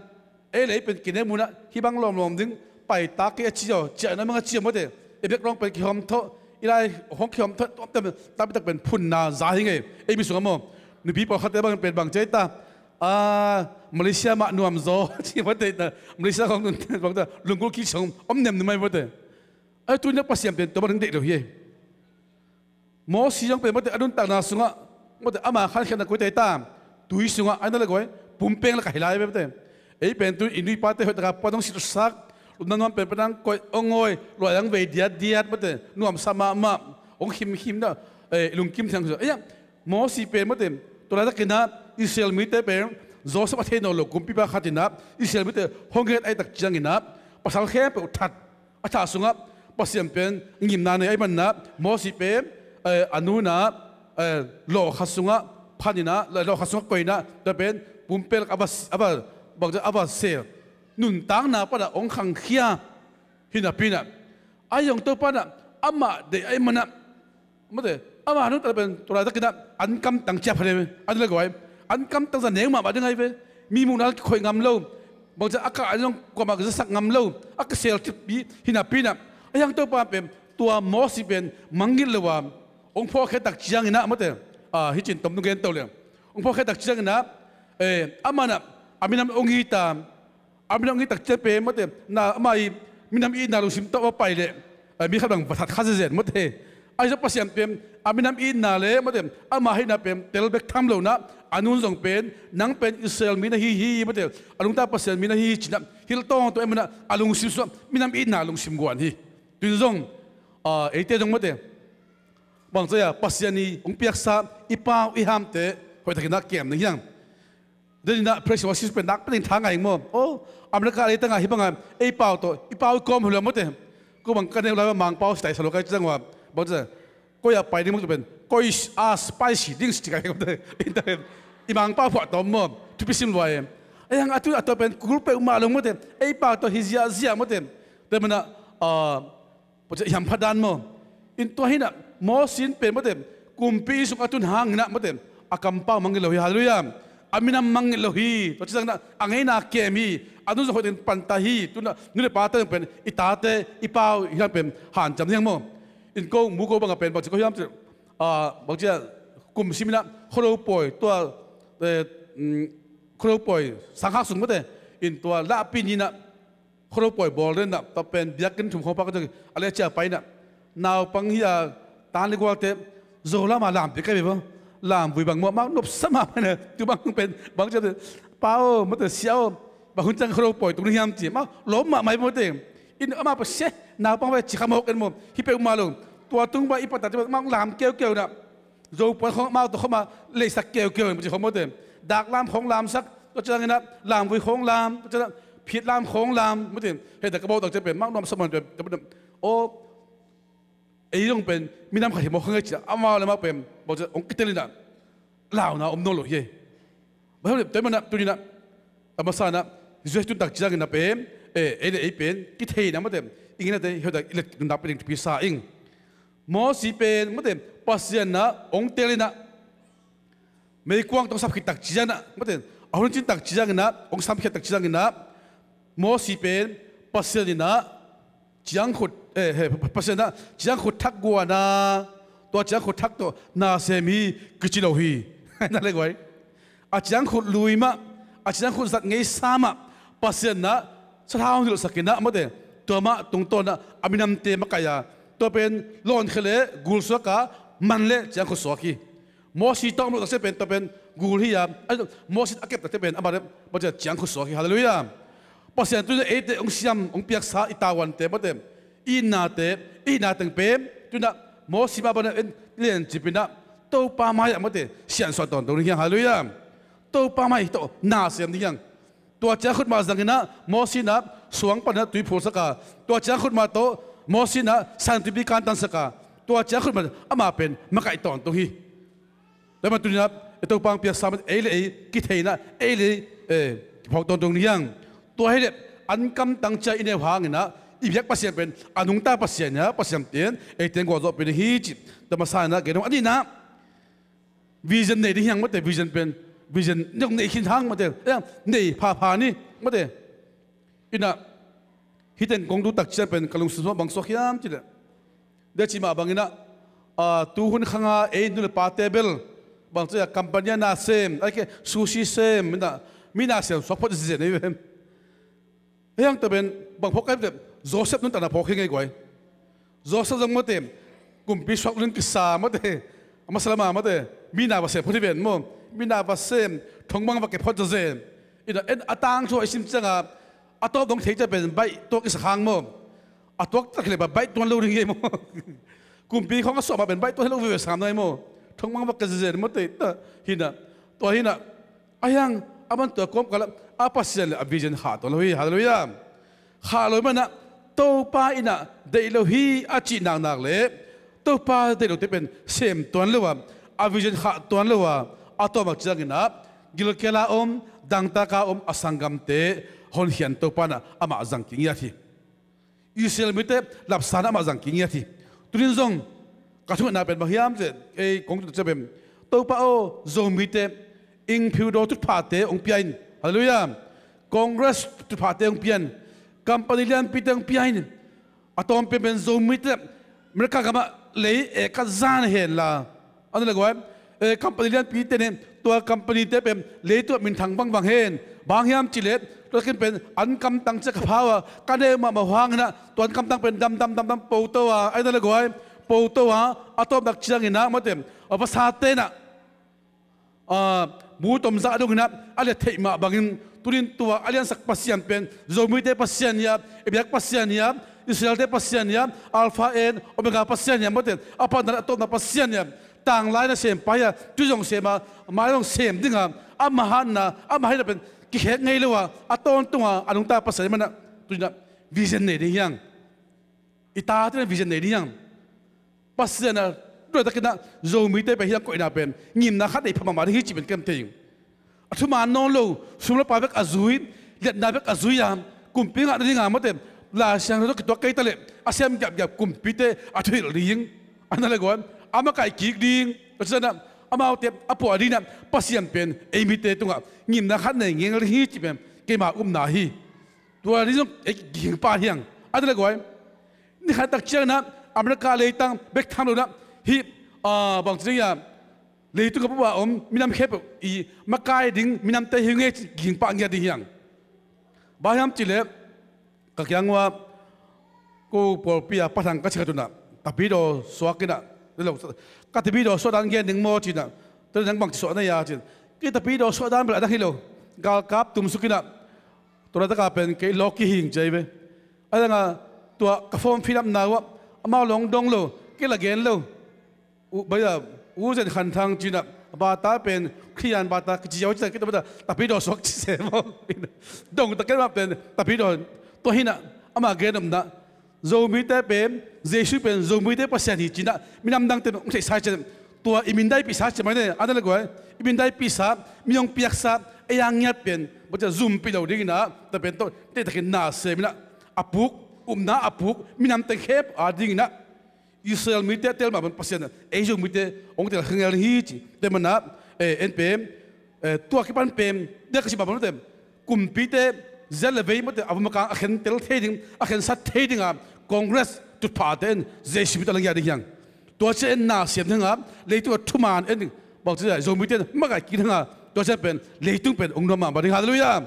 ei le ei pen kinem un a, hih bang lawmlawm ding pai ta kei a ci aw, ciahna mang a ci aw, mate. Ei background pen kihawm thawh, i lai hong kihawm thawh, tuamtuam, tampi tak pen phunna za hi ngei. Ei mi sungah maw, nupi pawlkhatte bang pen bang ci ei ta, a, Malaysia mah nuam zaw ci, mate, na, Malaysia khawng nun bang ta, lunggulh kik sawng om nem numai, mate. Ahi, tuni-in a Pasian pen tua bang deih lo hi ei. Mosi zong pen, mate, a nuntakna sungah, mate, ama khankhiatna koi ta ei ta, tui sungah, ahi na le guai, pumpeng lak ah hi lai ve, mate. Ei pen tu-in i nu i pate hoih takin puan hong silhsak, lupna nuam penpen hong koih, hong ngawi, luai hong vei diatdiat, mate, nuamsa mahmah, hong khimkhim na, eh, lungkim thei hang. Ei a, Mosi pen, mate, tua laitakin a Israel mite pen Joseph a thei nawn lo kumpipa khat in a Israel mite hong het ahih tak ciangin a, pasal khempeuh that, a thah sungah Pasian pen ngimna nei ahih manin ah, Mosi pen, eh, a nu in ah, eh, lawh khat sungah phan in ah, lawh khat sungah koih in ah, tua pen pumpelh a va, a va, bangci a va sel, nuntakna pan ah hong khangkhia hi napi in ah, ahi zong Topa in ah amah deih ahih manin ah, mate, amah nuntakna pen tua laitakin ah an kamtang ciang pha ding, an le guai, an kamtang zah neu mahmah ding ahi ve. Mi muhna a kikhoih ngam lo, bangci a kah in zong kuamah kizasak ngam lo, a kisel cip hi napi in ah, ahi zong Topa pen tua Mosi pen mangngilh lo a, hong phawkkhiat tak ciangin ah, mate, ah, hih cin tom tung gen to le, hong phawkkhiat tak ciangin ah, eh, amah in ah a minam hong it a, a minam hong it tak ciang pen, mate, na, amah i minam itna lungsim tawh va pai leh, eh, mi khat bang va that kha zenzen, mate. Ahi zong Pasian pen a minam itna le, mate, ama hihna pen tel bek tham lo in ah, a nu in zong pen, nang pen Israel mi na hi hi, mate, a nungta Pasian mi na hi hi ci in ah, hilh tawntung ahih manin ah a lungsim sungah minam itna lungsim guan hi. Tun zong, ah, eite zong, mate, bangci a Pasian in hong piaksa i pau i hamte hoihtakin ah kem ding hi hang. Tua in ah praise and worship pen nakpi ding tha ngai ing maw. Oh, America leitang ah hih bang a ei pau tawh i pau i kawm hi lo, mate. Ko bang ka neu lai-a Mangpau style sa lo ka hih ciang ua, bangci a, koi ah pai ding maw, tua pen koi, ah, spicy ding ci ka hi, mate. I Mangpau phuahtawm maw, thupi sim lua e. Ahi zong a tu a tua pen kul peuhmah lo, mate, ei pau tawh hi ziahziah, mate. Tua manin ah, ah, Pasian i hamphat dan maw. In tua hi in ah Mosi in pen, mate, kumpi inn sung a tun hangin ah, mate, a kampau mangngilh lo hi, halleluiah. A minam mangngilh lo hi. Tua ci ciangin ah a ngeina kem hi. A nu zong hoihtakin panta hi. Tu in ah nu le pate zong pen i tate i pau hi hang pen hanciam hi hang maw. In ko mu ko bang a pen bangci ko hiam cih, ah, bangci a kum sim in ah Khuado pawi tua, eh, mm, Khuado pawi sangkhak sung, mate, in tua lahpi ni in ah Khuado pawi bawl den ah, tua pen biakinn thum khawng pha ka ciang a leh cia pai in ah, naupang hi a, tan le gualte Zo lam a lampi ka hi ve maw. Lamvui bang maw, amau nopsa mahmah in ah, tu bang pen bang cia, pa aw, mate, sia aw, bang hun ciang Khuado pawi tung ding hiam ci, amau lawm mahmah hi maw, mate. In amau pa se, naupang ve ci kha mawk en maw, hi peuhmah lo. Tua tung bang i pata ci bang amau lam keukeu in ah, Zo puan khawng amau tawh khawm a leisak keukeu in, mate, khawng, mate. Dak lam khawng lamsak, tua ciangin ah lamvui khawng lam, tua ciangin ah phit lam khawng lam, mate. Hei, tua ka bawltak ciang pen amau nuamsa mahmah in, tua pen, aw, ei zong pen minam khat hi mawk kha ngei ci a, amau le amau pen bawltak hong kitel in ah, launa om nawn lo hi. Bang hiam cih leh tua manin ah tuni in ah, a masa in ah, Jesuh tun tak ciangin ah pen, eh, ei le ei pen kitheihna, mate, i ngeina te hi tak i let nuntak pen ding thupi sa ing. Mosi pen, mate, Pasian in ah hong tel in ah, meikuang tawh hong sap khit tak ciangin ah, mate, a hun cin tak ciangin ah, hong sam khit tak ciangin ah, Mosi pen Pasian in ah ciangkhut, eh, he, Pasian in ah ciangkhut thak guan a, tua ciangkhut thak tawh na sem hi kici lo hi. Na le guai. A ciangkhut lui mah, a ciangkhut zat ngei sa mah, Pasian in ah sathau hong hilhsak in ah, mate, tua mah tungtawn ah a minamte makaih a, tua pen lawnkhia le gul suak a, man le ciangkhut suak hi. Mosi tawh om loh tak ciang pen, tua pen gul hi a, a, Mosi a kep tak ciang pen amah le, mate, ciangkhut suak hi. Halleluiah. Pasian tu in ah eite hong siam, hong piaksa i tavuante, mate, i itnate, i itna teng pen tu in ah Mosi mah bangin ah en liancip in ah Topa mai-ah, mate, siansuah tawntung ding hi hang. Halleluiah. Topa mai tawh na sem ding hi hang. Tua ciangkhut mah zangin ah Mosi in ah suang panin ah tui phulsak a, tua ciangkhut mah tawh Mosi in ah Sinai tuipi kantansak a, tua ciangkhut mah amah pen makaih tawntung hi. Tua mah tuni in ah, eh, Topa hong piaksa mah ei le ei kitheihna, ei le ei, eh, kiphawk tawntung ding hi hang. Tua hi leh an kamtang ciang i neu hangin ah i biak Pasian pen a nungta Pasian hi a, Pasian pen ei teng gualzawhpih ding hi cih tua masa in ah gen dong. A nihna, vision nei ding hi hang, mate, vision pen, vision nei khin hang, mate, eh, nei phapha ni, mate. In ah, hih teng kong duh tak ciang pen ka lungsim sungah bang suak hiam cih leh, tua cih mah bangin ah, ah, tu hun khang a ei nu le pate bel bang ci a, company a na sem, ahih kei leh sushi sem, in ah, mi na sem suak phot zenzen hi ve. Hih hang tua pen bang phawk ka hiam cih leh Joseph nuntakna phawk hi ngei guai. Joseph zong, mate, kumpi suak lun kisa, mate, a masa lam ah, mate, mi na va sem phot hi ven maw. Mi na va sem, thong bang va ke phot zenzen. In ah, en a tangthu i sim ciang a, a tawp dong thei ciang pen baih tuak i sa khang maw. A tuak tak hi leh baih tuan lo ding hi maw. Kumpi khawng a suah mah pen baih tuan hi lo veve sam na hi maw. Thong bang va ke zenzen, mate, ta hi in ah. Tua hi in ah, ahi hang, aman tua kawmkal ah a Pasian le a vision khah tuan lo hi. Halleluiah. Khah lo ahih manin ah Topa in ah deih lo hi a cih naknak le Topa deih lote pen sem tuan lo a, a vision khah tuan lo a, a tawpna ciangin ah gilkial a om, dangtak a om a sanggamte honkhian Topa in ah amah zang kingiat hi. Israel mite lapsan amah zang kingiat hi. Tunin zong ka thungetna pen bang hiam cih ei kong tun ciang pen, Topa aw, Zomite, Inphiudaw tutphahte hong pia in. Halleluiah. Congress tutphahte hong pia in. Company lianpite hong pia in. A tawm penpen Zomite America gamah lei ekat zan hen la, a na le guai, eh, company lianpite nih, tua company te pen leitung ah minthang vangvang hen. Bang hiam cih leh tua takin pen an kamtang ciah ka phau a, ka neu mahmah hangin ah tua an kamtang pen dam dam dam dam po to a, a na le guai, po to a, a tawpna ciangin ah mate, a vasate in ah, ah, mu tom zah dongin ah a liat theih mah bangin, tunin tua a liansak Pasian pen Zomite Pasian hia, i biak Pasian hia, Israelte Pasian hia, Alpha and Omega Pasian hia, mate, a patna a tawpna Pasian hia, tanglai na sem pa hia, tu zong sem a, mai zong sem ding a, ama hatna, ama hatna pen kikhek ngei lo a, a tawntung a, a nungta Pasian hi man ah, tunin ah vision nei ding hiang. I tate in vision nei ding hiang. Pasian a, tua takin ah Zomite pen hiang koihna pen ngimna khat nei pha mahmah ding hi cih pen kem thei ing. A thuman nawn lo, sum le pai bek a zui, liatna bek a zui a, kumpi ngah nading a mate, Lai Siangtho tawh kituak kei ta leh a sem giapgiap kumpite a thuhilh ding, a na le guai, a makaih kik ding. Tua ciangin ah amaute a puah dingin ah Pasian pen ei mite tungah ngimna khat nei ngei ding hi cih pen keima upna hi. Tua ding zong ei ging pah hiang, a na le guai. Ni khat tak ciangin ah America leitang bek tham lo in ah hih, ah, bang ci ding hiam, leitung a bup a om minam khempeuh i makai ding minamte hi ngei ci ging pah ngiat ding hiang. Bang hiam cih leh ka kiang ua ko pawlpi a pathang ka ci khat un ah tapidaw suak in ah, ka tapidaw suak dan gen ding maw ci in ah, tua nang bang ci suak na hia ci in, kei tapidaw suak dan bel a dang hi lo, galkap tumsuk in ah, tua laitaka pen kei lawk kihing ci a hi ve. A dang a tua ka form fill up na uh ah amau lawng dong lo, kei la gen lo. U, bai a, U Zen Khan Thang ci in ah, bata pen Khristian bata kici ziau ci in ah, kei tua bata tapidaw suak ci se maw. Dong ta kei mah pen tapidaw. Tua hi in ah ama gen om in ah, Zomite pen Jesu pen Zomite Pasian hi ci in ah minam dangte in hong theihsa hi ci in ah, tua i mindaipihsa ci mai ne, a na le guai, i mindaipihsa, mi hong piaksa, ei a ngiat pen bawlcia zumpih lo dingin ah, tua pen tawh teitakin na sem in ah, a puk, upna a puk minam teng khempeuh a dingin ah, Israel mite a tel mah bang Pasian in ah ei Zomite hong tel kha ngel hi ci. Tua man ah, eh, en pen, eh, tua kipan pen, tua ka cih mah bang mate, kumpite, zia le vei mate, a vum a kang a khentel thei ding, a khensat thei ding a, Congress tutphahte in Jesu min tawh la ngiat ding hiang. Tua ciang en na siam ding a, leitung a thuman en ding, bang ci a, Zomite in makaih kik ding a, tua ciang pen leitung pen hong nuam mahmah ding. Halleluiah.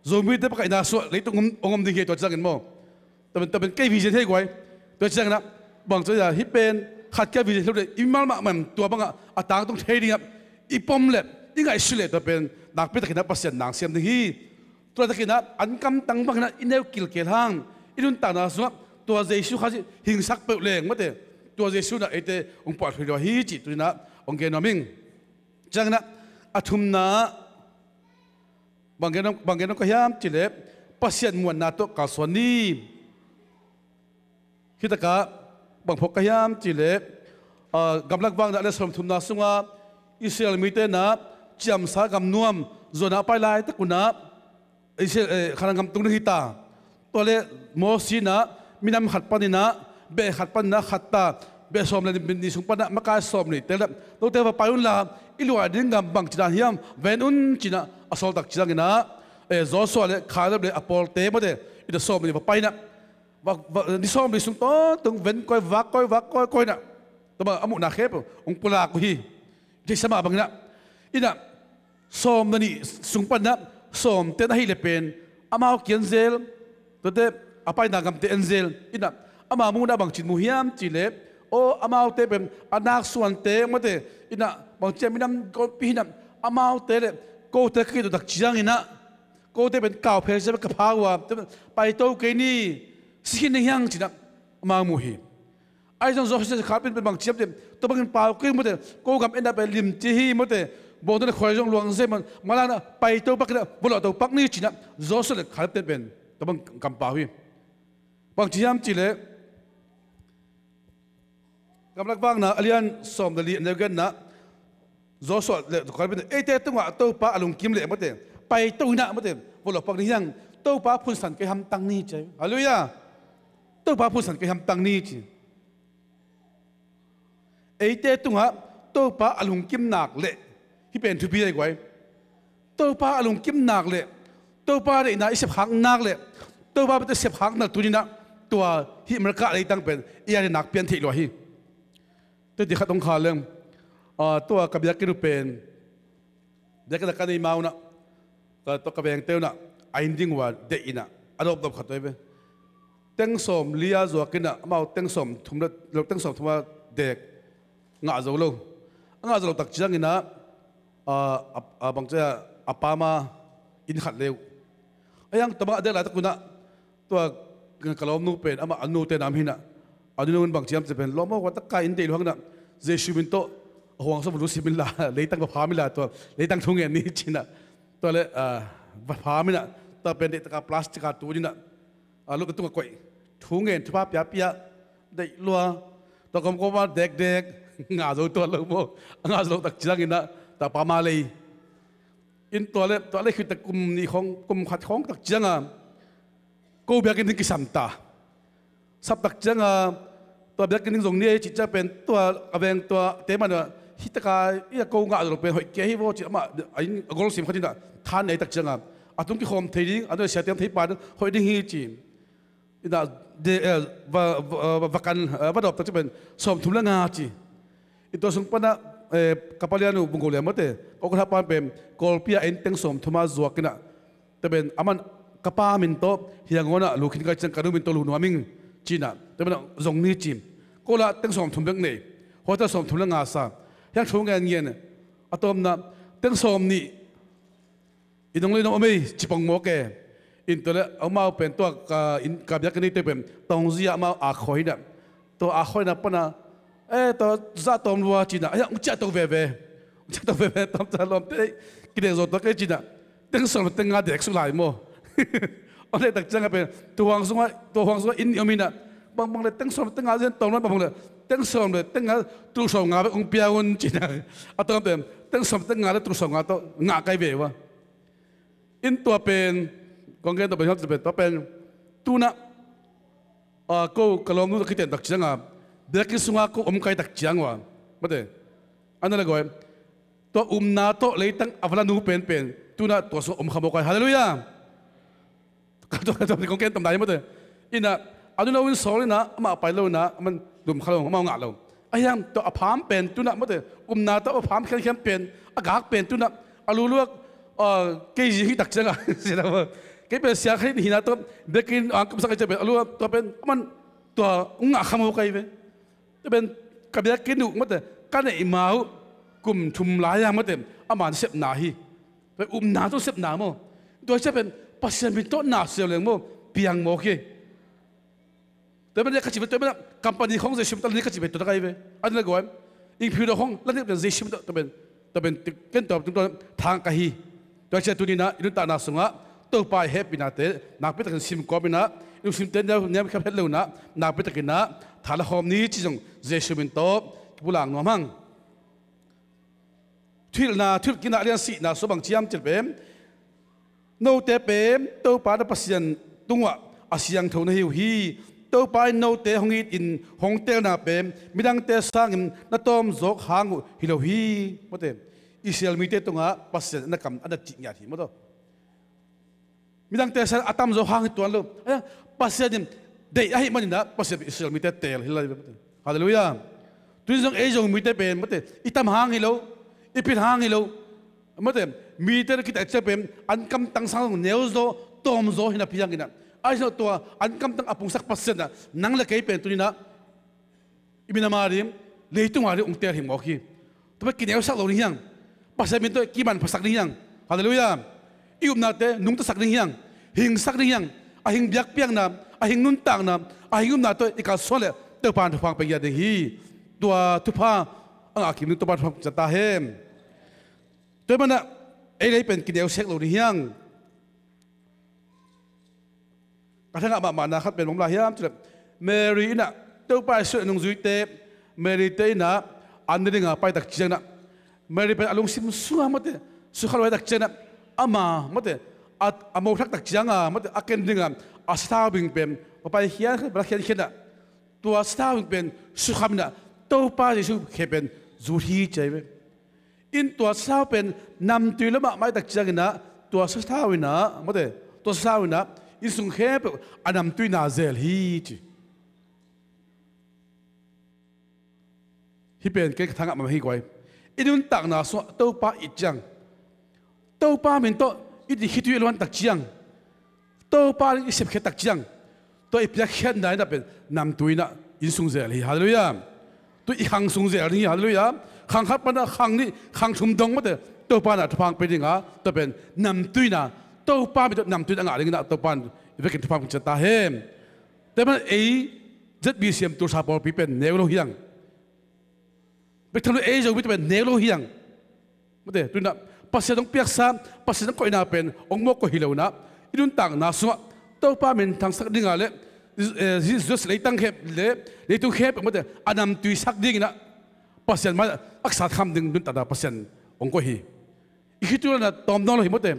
Zomite makaihna suah leitung hong om, hong om ding hi tua ciangin maw. Tua pen, tua pen kei vision hi guai. Tua ciangin ah bang ci a, hih pen khat kia vision hi lo ding, i mimal mahmah in tua bang a, a tangtung thei ding a, i pom leh i ngaihsut leh tua pen nakpi takin ah Pasian na siam ding hi. Tua takin ah an kamtang bangin ah i neu kilkel hang, i nuntakna sungah tua Jesu Khazih hingsak peuh leng mate, tua Jesu in ah eite hong puahthuai lua hi cih tuni in ah hong gen nuam ing. Ciangin ah a thumna ah bang gen, bang gen ka hiam cih leh Pasian muanna tawh kalsuan ni. Hih takah bang phawk ka hiam cih leh, ah, gamlak vangna le sawm thumna sungah Israel mite in ah ciamsa gam nuam zuan a pai laitak un ah Israel, eh, Kanaan gam tung ding hi ta. Tua leh Moses in ah minam khat panin ah beh khat panin ah khat ta, beh sawm le nih sung pan ah makai sawm nihte leh, note va pai un la, i luah ding gam bangci dan hiam va en un ci in ah a sawl tak ciangin ah, eh, Joshua le Caleb le a pawlte mate in ah sawm nih va pai in ah, va, va, ni sawm nih sung tawntung ven koi, vak koi, vak koi, koi in ah, tua bang a muhna khempeuh hong pulak uh hi. Theihsa mah bangin ah, in ah, sawm na nih sung pan ah sawmte na hih leh pen amau kiang zel, tuate a paina gamte en zel. In ah, ama muhna bangci in mu hiam cih leh, aw, amaute pen a naksuante mate, in ah, bangci a minam kawmpi hi in ah, amaute leh kote ka kituak tak ciangin ah, kote pen kau phel sia bek ka pha uh a, paito kei ni, si khin na hiang ci in ah amau mu hi. Ahi zong Joshua kha pen bang ciam tem, tua bangin pau kei mate, ko gam en ah pen limci hi mate, bawngte le khuai zong luang zia man, mala in ah paito pak in ah, va luahto pak ni ci in ah Joshua le Caleb ten pen tua bang kampau hi. Bang ci hiam cih leh, Gamlak Vakna a lian sawm le li a neu genna, Joshua le Kalvin, eite tungah Topa a lungkim leh mate, paito in ah mate, vawlawk pak ni hiang, Topa phunsan kei hamtang ni ci. Halleluiah. Topa phunsan kei hamtang ni ci. Eite tungah Topa a lungkim nak leh, hih pen thupi ahi guai. Topa a lungkim nak leh, Topa deihna i sep khak nak leh, Topa bete sep khak nak tuni-in ah, tua hih America leitang pen i a deihnak pian theih lua hi. Teti khat hong khal leng, ah, tua ka biakinn uh pen, biakinn a ka nei ma un ah, ka, tua ka vengte un ah, a inn ding uh a deih in ah, a dawpdawp khat uh hi ve. Teng sawm li a zuak in ah, amau teng sawm thum le, teng sawm thum a dek ngah zo lo. A ngah zo lo tak ciangin ah, a, a, a bang ci a, a pam a inn khat le uh. A hiang tua bang a dek laitak un ah, tua ka lawmnu pen, amah a nute nam hi-in ah, a nunu in bang ci hiam cih pen, lawm aw, tua tak ka inn deih lua hang in ah, Jesu min tawh a huang sawm lut sim inla, leitang va pham inla, tua leitang thu ngen ni ci-in ah. Tua leh, ah, va pham in ah, tua pen deih tak a plastic a tun in ah, a, lut a tung a koih, thu ngen, thupha pia pia, deih lua, tua kawmkawm a dekdek, ngah zo tuan lo maw, a ngah zo lo tak ciangin ah, tua pam a lei. In tua leh, tua leh khit tak kum nih khawng, kum khat khawng tak ciang a, ko biakinn ding kisam ta. Sap tak ciang a, tua biakinn ding zong ni ei cih ciang pen, tua a veng tua te man a, hih tak a, i a ko ngah zo lo pen hoih kei hi vaw ci amah, a inn a gol sim khat in ah, than nei tak ciang a, a tung kikhawm thei ding, a neu siate om thei pa ding, hoih ding hi ci. In ah, de, eh, va, va, va, va kan, eh, va dawp tak ciang pen, sawm thum le nga ci. In tua sung pan ah, eh, ka palian uh Bungkolian mate, ko ka tha pan pen, Kawlpi ah inn teng sawm thum a zuak in ah, tua pen, aman ka pa min tawh, hiang awn ah, lu khin ka ciang ka nu min tawh lu nuam ing, ci-in ah, tua pen ah, zong ni ci. Ko lah teng sawm thum bek nei, hua tawh sawm thum le nga sa. Hiang thu ngen ngen, a tawpna, teng sawm nih, i nong lei nong om ei, ci pong mawk e. In tua leh, amau pen tua ka, in ka biakinn neite pen, tawngzi ah amau a khawi in ah. Tua a khawi in ah pan a, eh, tua zah tawm lua ci-in ah, eh, ung ciah to veve. Ung ciah to veve, tawm ta lawmte, eh, kidek zo tua kei ci-in ah. Teng sawm le teng nga dek suk lai maw. Ong dek tak ciang a pen, tua huang sungah, tua huang sungah inn nih om in ah. Bangbang le teng sawm le teng nga zen tawm lua bangbang le, teng sawm le teng nga, tul sawm nga bek ong pia un ci-in ah. A tawm pen, teng sawm le teng nga le tul sawm nga tawh, ngah kai ve ua. In tua pen, kong gen tua pen, tua pen, tu-in ah, ah, ko ka lawmnu tawh kiten tak ciang a, biakinn sungah ko om kai tak ciang ua, mate, a na le guai, tua upna tawh leitang a va la nu penpen, tu-in ah tua sungah om kha mawk ai. Halleluiah. Ka tua, ka tua, kong gen tam dai mate. In ah, a nu lo in sawl in ah, amah pai lo in ah, aman lum kha lo, amau ngah lo. A hiang tua a pham pen tu-in ah mate, upna tawh a pham khiankhian pen, a gak pen tu-in ah, a luluak, ah, kei zing hi tak ciang a, kei pen sia kha hi na tawh, biakinn ang kumsak a ciang pen, a luluak tua pen, aman tua ung ngah kha mawk ai ve. Tua pen, ka biakinn uh mate, ka neih ma uh, kum thum lai a mate, aman sepna hi. Tua upna tawh sepna maw. Tua ciang pen, Pasian min tawh na siau leng maw, piang mawk hi. Tua pen ka ci pen, tua pen company khawng Jesu min tawh la ni ka ci pen tua tak ai ve. A ding le guai. Inn phiu dawh khawng la ni pen Jesu min tawh, tua pen, tua pen ken tua pen tua thang ka hi. Tua ciang tuni-in ah, i nuntakna sungah, Topa i hehpihnate, nakpi takin sim kawm in ah, i lungsimte niam, niamkhiat het lo in ah, nakpi takin ah, tha la khawm ni ci zong Jesu min tawh, kipulak nuam hang. Thuhilhna, Thuhilhkikna a lian sihna sung bang ci hiam cih leh pen, note pen Topa na Pasian tungah a siangtho na hi uh hi. Topa in note hong itin hong teelna pen midangte sangin na tawmzawk hang uh hi lo hi. Mawte, Israel mite tungah Pasian in a kam a na cih ngiat hi, maw taw. Midangte sang a tamzaw hang hi tuan lo. Aia, Pasian in deih ahih manin ah Pasian in Israel mite teel hi lai. Halleluiah. Tuni zong ei zong mite pen, mawte, i tam hang hi lo, i pil hang hi lo. Mawte, mite na kitat ciang pen an kamtang sang zong neuzaw, tawmzaw hi napi hangin ah, ahi zong tua an kamtang a pungsak Pasian ah nang le kei pen tuni-in ah i minam a ding, leitung a ding hong teel hi mawk hi. Tua pen kineusak lo ding hi hang. Pasian min tawh kimanphasak ding hi hang. Halleluiah. I upnate nungtasak ding hi hang. Hingsak ding hi hang. A hing biakpiakna, a hing nuntakna, a hing upna tawh i kalsuan leh Topa in thupha hong pia ding hi. Tua thupha a ngah kim ding Topa in thupha hong pia ta hen. Tua ahih manin ah ei lei pen kineusak lo ding hi hang. ka thangah mahmahna khat pen bang om lai hiam cih leh, Mary in ah Topa Jesuh a nungzuite, Mary te in ah an ne dingin a paitak ciangin ah, Mary pen a lungsim sungah mawte, sukha lua tak ciangin ah, ama mawte, a, a mo thak tak ciangin ah mawte, a ken dingin a sathau bing pen va pai khiankhian, va khiankhian ah, tua sathau bing pen sukham in ah Topa Jesuh khe pen zut hi ci hi ve. In tua sathau pen namtui lamah maitak ciangin ah, tua sathau in ah mawte, tua sathau in ah inn sung khempeuh a namtuina zel hi ci. Hih pen kei ka thangah mahmah hi guai. I nuntakna sungah Topa it ciang, Topa min tawh i khitui a luan tak ciang, Topa in i sepkhiat tak ciang, tua i piakkhiatna in ah pen namtui in ah inn sung zel hi. Halleluiah. Tua i khang sung zel hi. Halleluiah. Khang khat pan ah khang nih, khang thum dong mawte, Topa in ah thupha hong pia ding a, tua pen namtui in ah, Topa min tawh namtui in ah a ngah dingin ah Topa in i vekin thupha hong pia ciat ta hen. Tua manin ei Z B C M Tulsa pawlpi pen neu lo hi hang. Bek tham lo, ei Zomite pen neu lo hi hang. Mawte, tu in ah Pasian hong piaksa, Pasian hong koihna pen hong mawk koih hi lo in ah, i nuntakna sungah Topa min thangsak dingin le, eh, Jesus leitang khempeuh le, leitung khempeuh mawte, a namtui sak dingin ah Pasian mai-ah a kisat kham ding nuntakna Pasian hong koih hi. I khitui luanna tawm nawn lo hi mawte.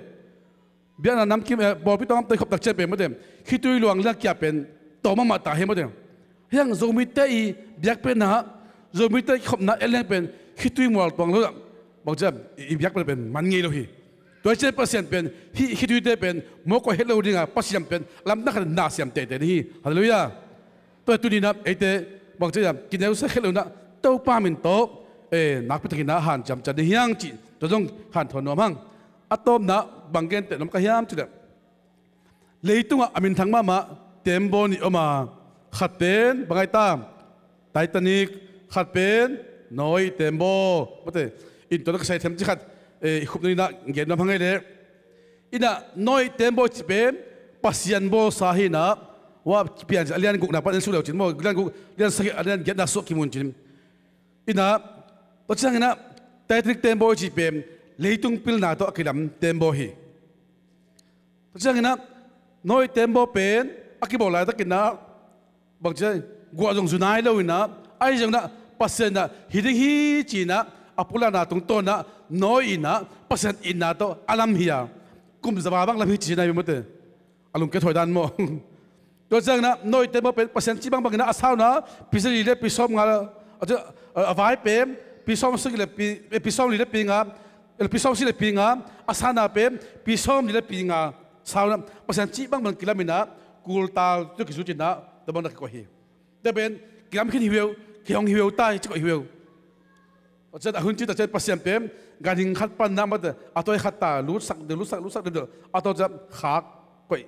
Biakna namkim, eh, pawlpi tawng tawh i khop tak ciang pen mawte, khitui luang liang kia pen tawm mahmah ta hi mawte. Hiang Zomite i biakpiakna, Zomite i khopna en leng pen khitui mual tuang lo ah, bang ciang i, i biakpiakna pen man ngei lo hi. Tua hi ciang Pasian pen hih khituite pen mawk koih het lo dingin Pasian pen lamdang khat na siam teitei ding hi. Halleluiah. Tua hi tuni in ah eite bang ciang kineusia khet lo in ah Topa min tawh, eh, nakpi takin ah hanciam ciat ding hi hang cih tua zong hanthawn nuam hang. A tawpna bang genteh nuam ka hiam cih leh, leitungah a minthang mahmah tembaw nih om a, khat pen bang ai ta, Titanic, khat pen Noah ii tembaw. Mawte, in tua ka sai them cih khat, eh, i khup nung in ah gen nuam hang ei leh. In ah Noah ii tembaw cih pen Pasian bawlsa hi in ah, wa pian a lian gukna pan en suk leu cin maw, lian guk, lian sagih, a lian giatna sung kimu cin. In ah, tua ciangin ah Titanic tembaw cih pen leitung pilna tawh a kilam tembaw hi. Tua ciangin ah Noah ii tembaw pen a kibawl laitakin ah, bang ci, guah zong zu nai lo in ah, ahi zongin ah Pasian in ah hi ding hi ci in ah, a pulakna tungtawn ah Noah in ah Pasian itna tawh a lam hi a, kum za val bang lam hi ci nai ve mawte. A lungkia thawi dan maw. Tua ciangin ah Noah ii tembaw pen Pasian cih bangbang in ah a sauna pi zali le pi sawmnga, a, a vai pen pi sawmsagih le pi, eh, pi sawmli le pi nga, eh, pi sawmsagih le pi nga, a sana pen pi sawmli le pi nga sauna Pasian cih bangbang kilam in ah kultal tawh kizut in ah tua bang na kikoih hi. Tua pen kilam khin hi veu, kihong hi veu ta hi ci koih hi veu. Tua ciang a hun ci tak ciang Pasian pen ganhing khat pan in ah mawte, a tawi khat ta lutsak deuh, lutsak, lutsak deuh, a tawi ciang khak koih.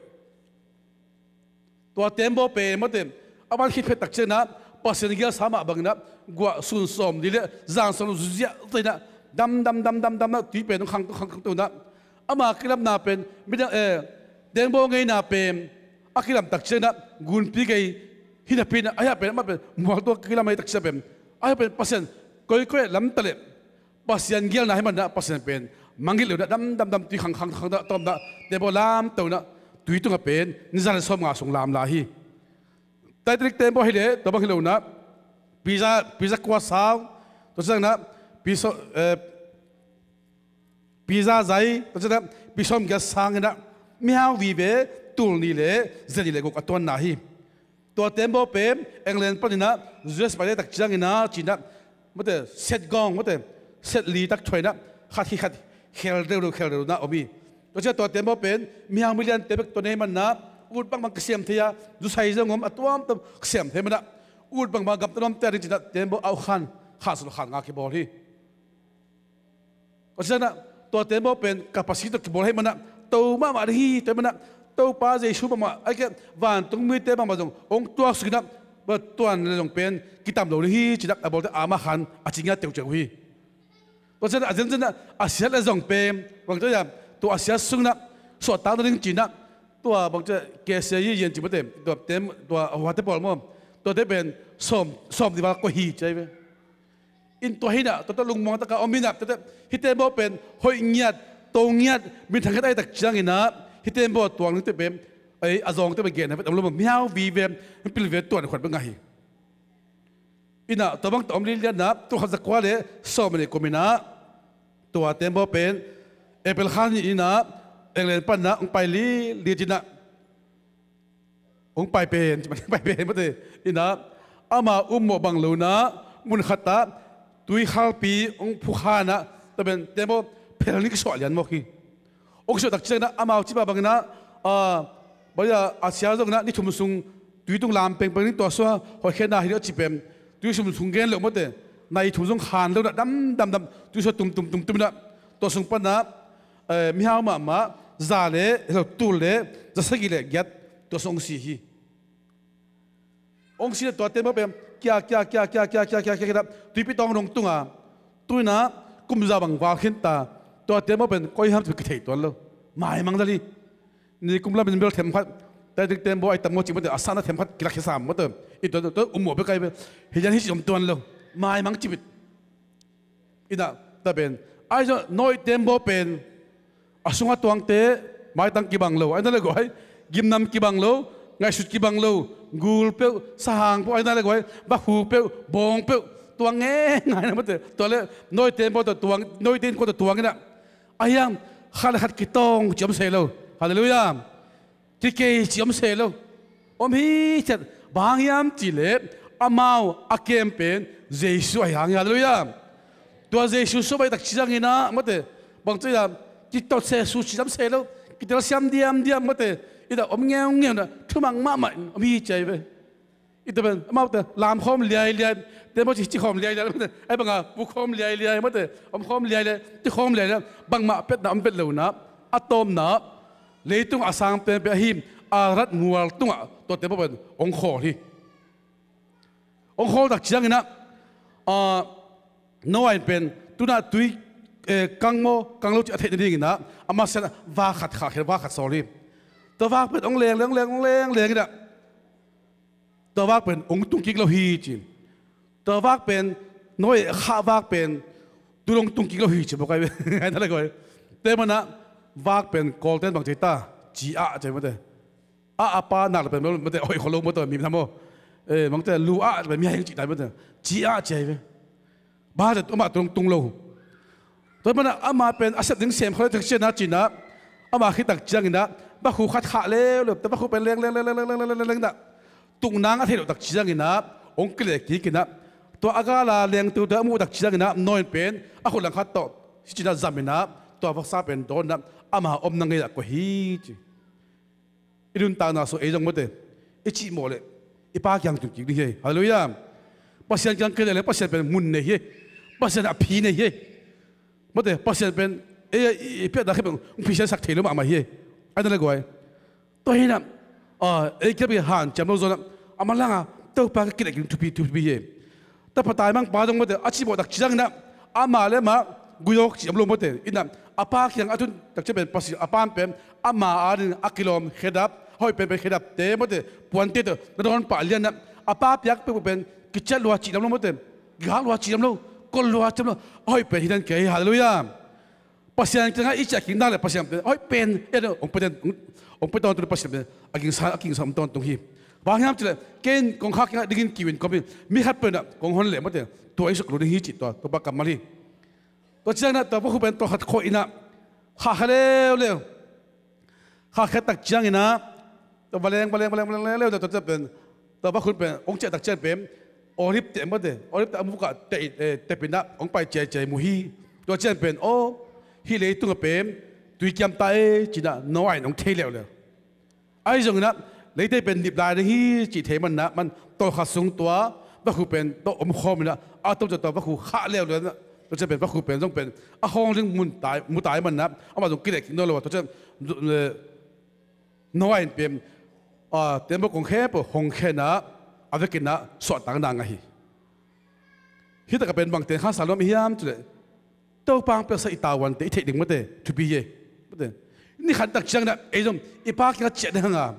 Tua tembaw pen mawte, a van khit phet tak ciangin ah Pasian gelsa mah bangin ah guah sun sawmli le zan sawmli zuziah zuziah in ah dam dam dam dam dam in ah tui pen hong khang, khang, khang to in ah, ama kilamna pen midang, eh, tembaw ngeina pen a kilam tak ciangin ah gunpi gei hi napi in ah, a hiah pen amah pen mual tua kilam ahi tak ciang pen, a hiah pen Pasian koikoi lam ta leh Pasian gelna hi man ah Pasian pen mangngilh lo in ah dam dam dam tui khang khang khang in ah tawm in ah tembaw lamto in ah tui tungah pen ni za le sawmnga sung lam lai hi. Titanic tembaw hi leh tua bang hi lo in ah pi za, pi za kua sang, tua ciangin ah pi sawm, eh, pi za zai, tua ciangin ah pi sawmgiat sang in ah mihau vive tul nih le zanih le guk a tuanna hi. Tua tembaw pen England panin ah U S pai tak ciangin ah ci in ah, mawte, set gawng, mawte, set li tak thuai in ah khat hi khat khel deuh deuh, khel deuh deuh in ah om hi. Tua ciang tua tembaw pen mihau miliante bek tua nei man ah ut bangbang kisiam thei a, zusai zong om, a tuamtuam kisiam thei man ah ut bangbang a gamta nuamte a ding ci in ah tembaw a ukhan khat sawm le khat nga kibawl hi. Tua ciangin ah tua tembaw pen capacity tawh kibawl ahih man ah to mahmah ding hi. Tua ahih man ah Topa Jesu mahmah, ahih kei leh vantung mite mahmah zong hong tuaksuk in ah, tuan le zong pen kitam lo ding hi ci in ah a bawlte ama khan a ci ngiat teuhteuh hi. Tua ciangin ah a zenzen ah a siat le zong pen bang ci hiam, tua a siat sung in ah suahtak nading ci in ah tua bang ci, K C I yen ci mawte, tua tem, tua huate pawl maw, tuate pen sawm, sawmnih val koih hi ci ahi ve. In tua hi in ah, tua tawh lungmuang takin om hi in ah, tua tawh hih tembaw pen hoih ngiat, to ngiat, minthang ngiat ahih tak ciangin ah hih tembaw tuang dingte pen Ei, a zawngte bek gen na vet om lo maw, mihau vive, mipil ve tuan khuat bek ngah hi. Inah tua bang tawh om lilianah tul khat zakua le sawm le kum inah tua tembaw pen April kha ni inah England panah hong pai lili cinah hong pai pen, hong pai pen mate. Inah ama ummawh bang lonah mun khatah tui khalpi hong phukhanah tua pen tembaw phel ning kisuah lian mawk hi. Hong suahtak cianginah amau cima banginah, a, baya a sia zonginah ni thum sung tui tung lam pengpeng ding tua sua hoihkhiatna hi ding a ci pen tui thum sung gen loh mawte, nai thum sung khan lonah dam dam dam tui sua tum tum tum tum inah tua sung panah, eh, mihau mahmah za le helo tul le za sagih le giat tua sung hong si hi. Hong sina tua tembaw pen kia kia kia kia kia kia kia kia kia tuipi tawng dong tunga tuina kumza bang val khinta tua tembaw pen koi ham ci kithei tuan lo. Maimang dali ni kum lamin bel themkhat tai ding tembaw ai tam ngo ci mate a sana themkhat kilak hi sam mate. I tua tua ummawh pe kai be hi lian hi ci om tuan lo. Maimang cipit. Inah ta pen ai zo noi tembaw pen a sunga tuangte maitang kibang lo, aina le guai gimnam kibang lo, ngaihsut kibang lo, gul peuh, sahang peuh, aina le guai bakhu peuh, bawng peuh tuang nge ngai na mate. Tua le noi tembaw tua tuang, noi tembaw tua tuang inah a hiang khat le khat kitawng ci om sei lo. Halleluiah. Kikei ci om sei lo. Om hi thiat. Bang hang hiam cih leh amau a kem pen Jesu ahi hang hi. Halleluiah. Tua Jesu suah bai tak cianginah mate bang ci hiam, kitawt se su ci om sei lo. Kitelsiam diamdiam mate. Inah om ngeungeuna thumang mahmah om hi ci ahi ve. I tua pen amaute lamkhawm liailiai, tembaw ci cikhawm liailiai mate, ai banga pukhawm liailiai mate, omkhawm liailiai, cikhawm liailiai, bangmah petna om vet lonah a tawpna leitung a sang penpen ahi Ararat mual tungah tua tembaw pen hong khawl hi. Hong khawl tak cianginah, a, Noah in pen tunah tui, eh, kang maw kang lo ci a theih nadinginah a masiah vak khat khahkhia, vak khat sawl hi. Tua vak pen hong lengleng hong leng hong lengleng inah tua vak pen hong tung kik lo hi ci. Tua vak pen Noah khah vak pen tu hong tung kik lo hi ci bawk ai ve. Ai ta le guai. Tua manah vak pen Kawlten bang ci ta, ci ah ci mate. A a pa nak le pen mate hoih kho lo mate mi na maw. Eh, mangte lu ah le pen mi haing ci ta mate. Ci ah ci ai ve. Bang hang amah tung tung lo. Tua manah amah pen a sep ding sem kho le tak cianah cinah amah khit tak cianginah bakhu khat khah leuleu, tua bakhu pen leng leng leng leng leng leng leng leng dah tuknang a theih loh tak cianginah hong kileh kikinah tua a gala lengtu tua a muh tak cianginah Noah in pen a khut langkhat tawh hi cinah zaminah tua vaksa pen dawninah ama omna ngeiah koih hi ci. I nuntakna sung ei zong mate i cihmawh leh i Pa kiang tun kik ding hi. Halleluiah. Pasian kiang kileh leh Pasian pen mun nei hi. Pasian a phi nei hi. Mate Pasian pen ei i piakna khe pen hong phi siansak thei lo mahmah hi. Aina le guai. Tua hinah ei kiapi hanciam lo zonah a manlanga Topa ka kileh kik ding thupi thupi hi. Tapa taimang pa zong mate a cihmawh tak cianginah amah le amah guyawk cih om lo mate. Inah a pa kiang a tun tak ciang pen Pasian a pan pen ama ading a kilawm khedap a hoih penpen khedapte mate puante tawh na dawn pah lianah a pa piak peuhpeuh pen kiciat lua cih lam lo mate. Gak lua cih lam lo. Kol lua cih lam lo. A hoih pen hi dan kei. Halleluiah. Pasian kiangah i ciah kik nak le Pasian pen a hoih pen hong pia tawntung Pasian pen a kingsa a kingsa om tawntung hi. Bang hiam cih leh ken kongkhak kiangah dingin kiu in kawm hi. Mi khat peuh inah kong hon leh mate tua i suk lo ding hi cih tua Topa kammal hi. Tua cianginah tua vakhu pen tua khat khawh inah khahkhia leuleu. Khahkhia tak cianginah tua valeng valeng valeng valeng leuleu tua ciang pen tua vakhu pen hong ciah tak ciang pen Olive teh mate, Olive teh a mukah teh, eh, tepinah hong pai ciaiciai mu hi. Tua ciang pen aw, hih leitungah pen tui kiam ta e cinah Noah in hong thei leuleu. Ahi zonginah leitei pen nip lai ding hi cih thei manah man tawlkhat sung tua vakhu pen tawh omkhawm inah a tawh tua vakhu khah leuleu inah tua ciang pen vakhu pen zong pen a khawng ding mun tai mu tai manah amah zong kileh kik nawn lo a tua ciang Noah in pen, ah, tembaw kong khempeuh hong khenah a vekinah suahtakna ngah hi. Hih takah pen bangte khansa luam i hiam cih leh Topa hong piaksa i tavuante i theih ding mate thupi hi. Mate ni khat tak cianginah ei zong i Pa kiangah ciah ding hanga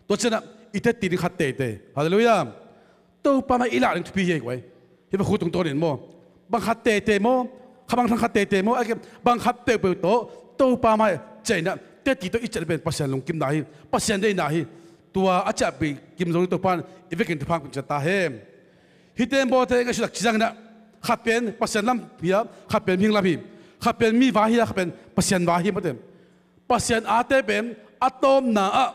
tua cianah i tetti ding khat teitei. Halleluiah. Topa mah i lak ding thupi hi guai. Hih vakhu tungtawnin maw bang khat teitei maw kha bang thang khat teitei maw a bang khat peuhpeuh tawh Topa mah ciah inah Hiti tawh i ciah pen Pasian lungkimna hi. Pasian deihna hi. Tua a ciahpih kim zo ding Topa'n i vekin thupha hong pia ta hen. Hih tembaw te ngaihsutna ah ci ciangin ah, khat pen Pasian lam hi a, khat pen mihing lam hi. Khat pen mi vai hi a, khat pen Pasian vai hi mate. Pasian aate pen a tawpna ah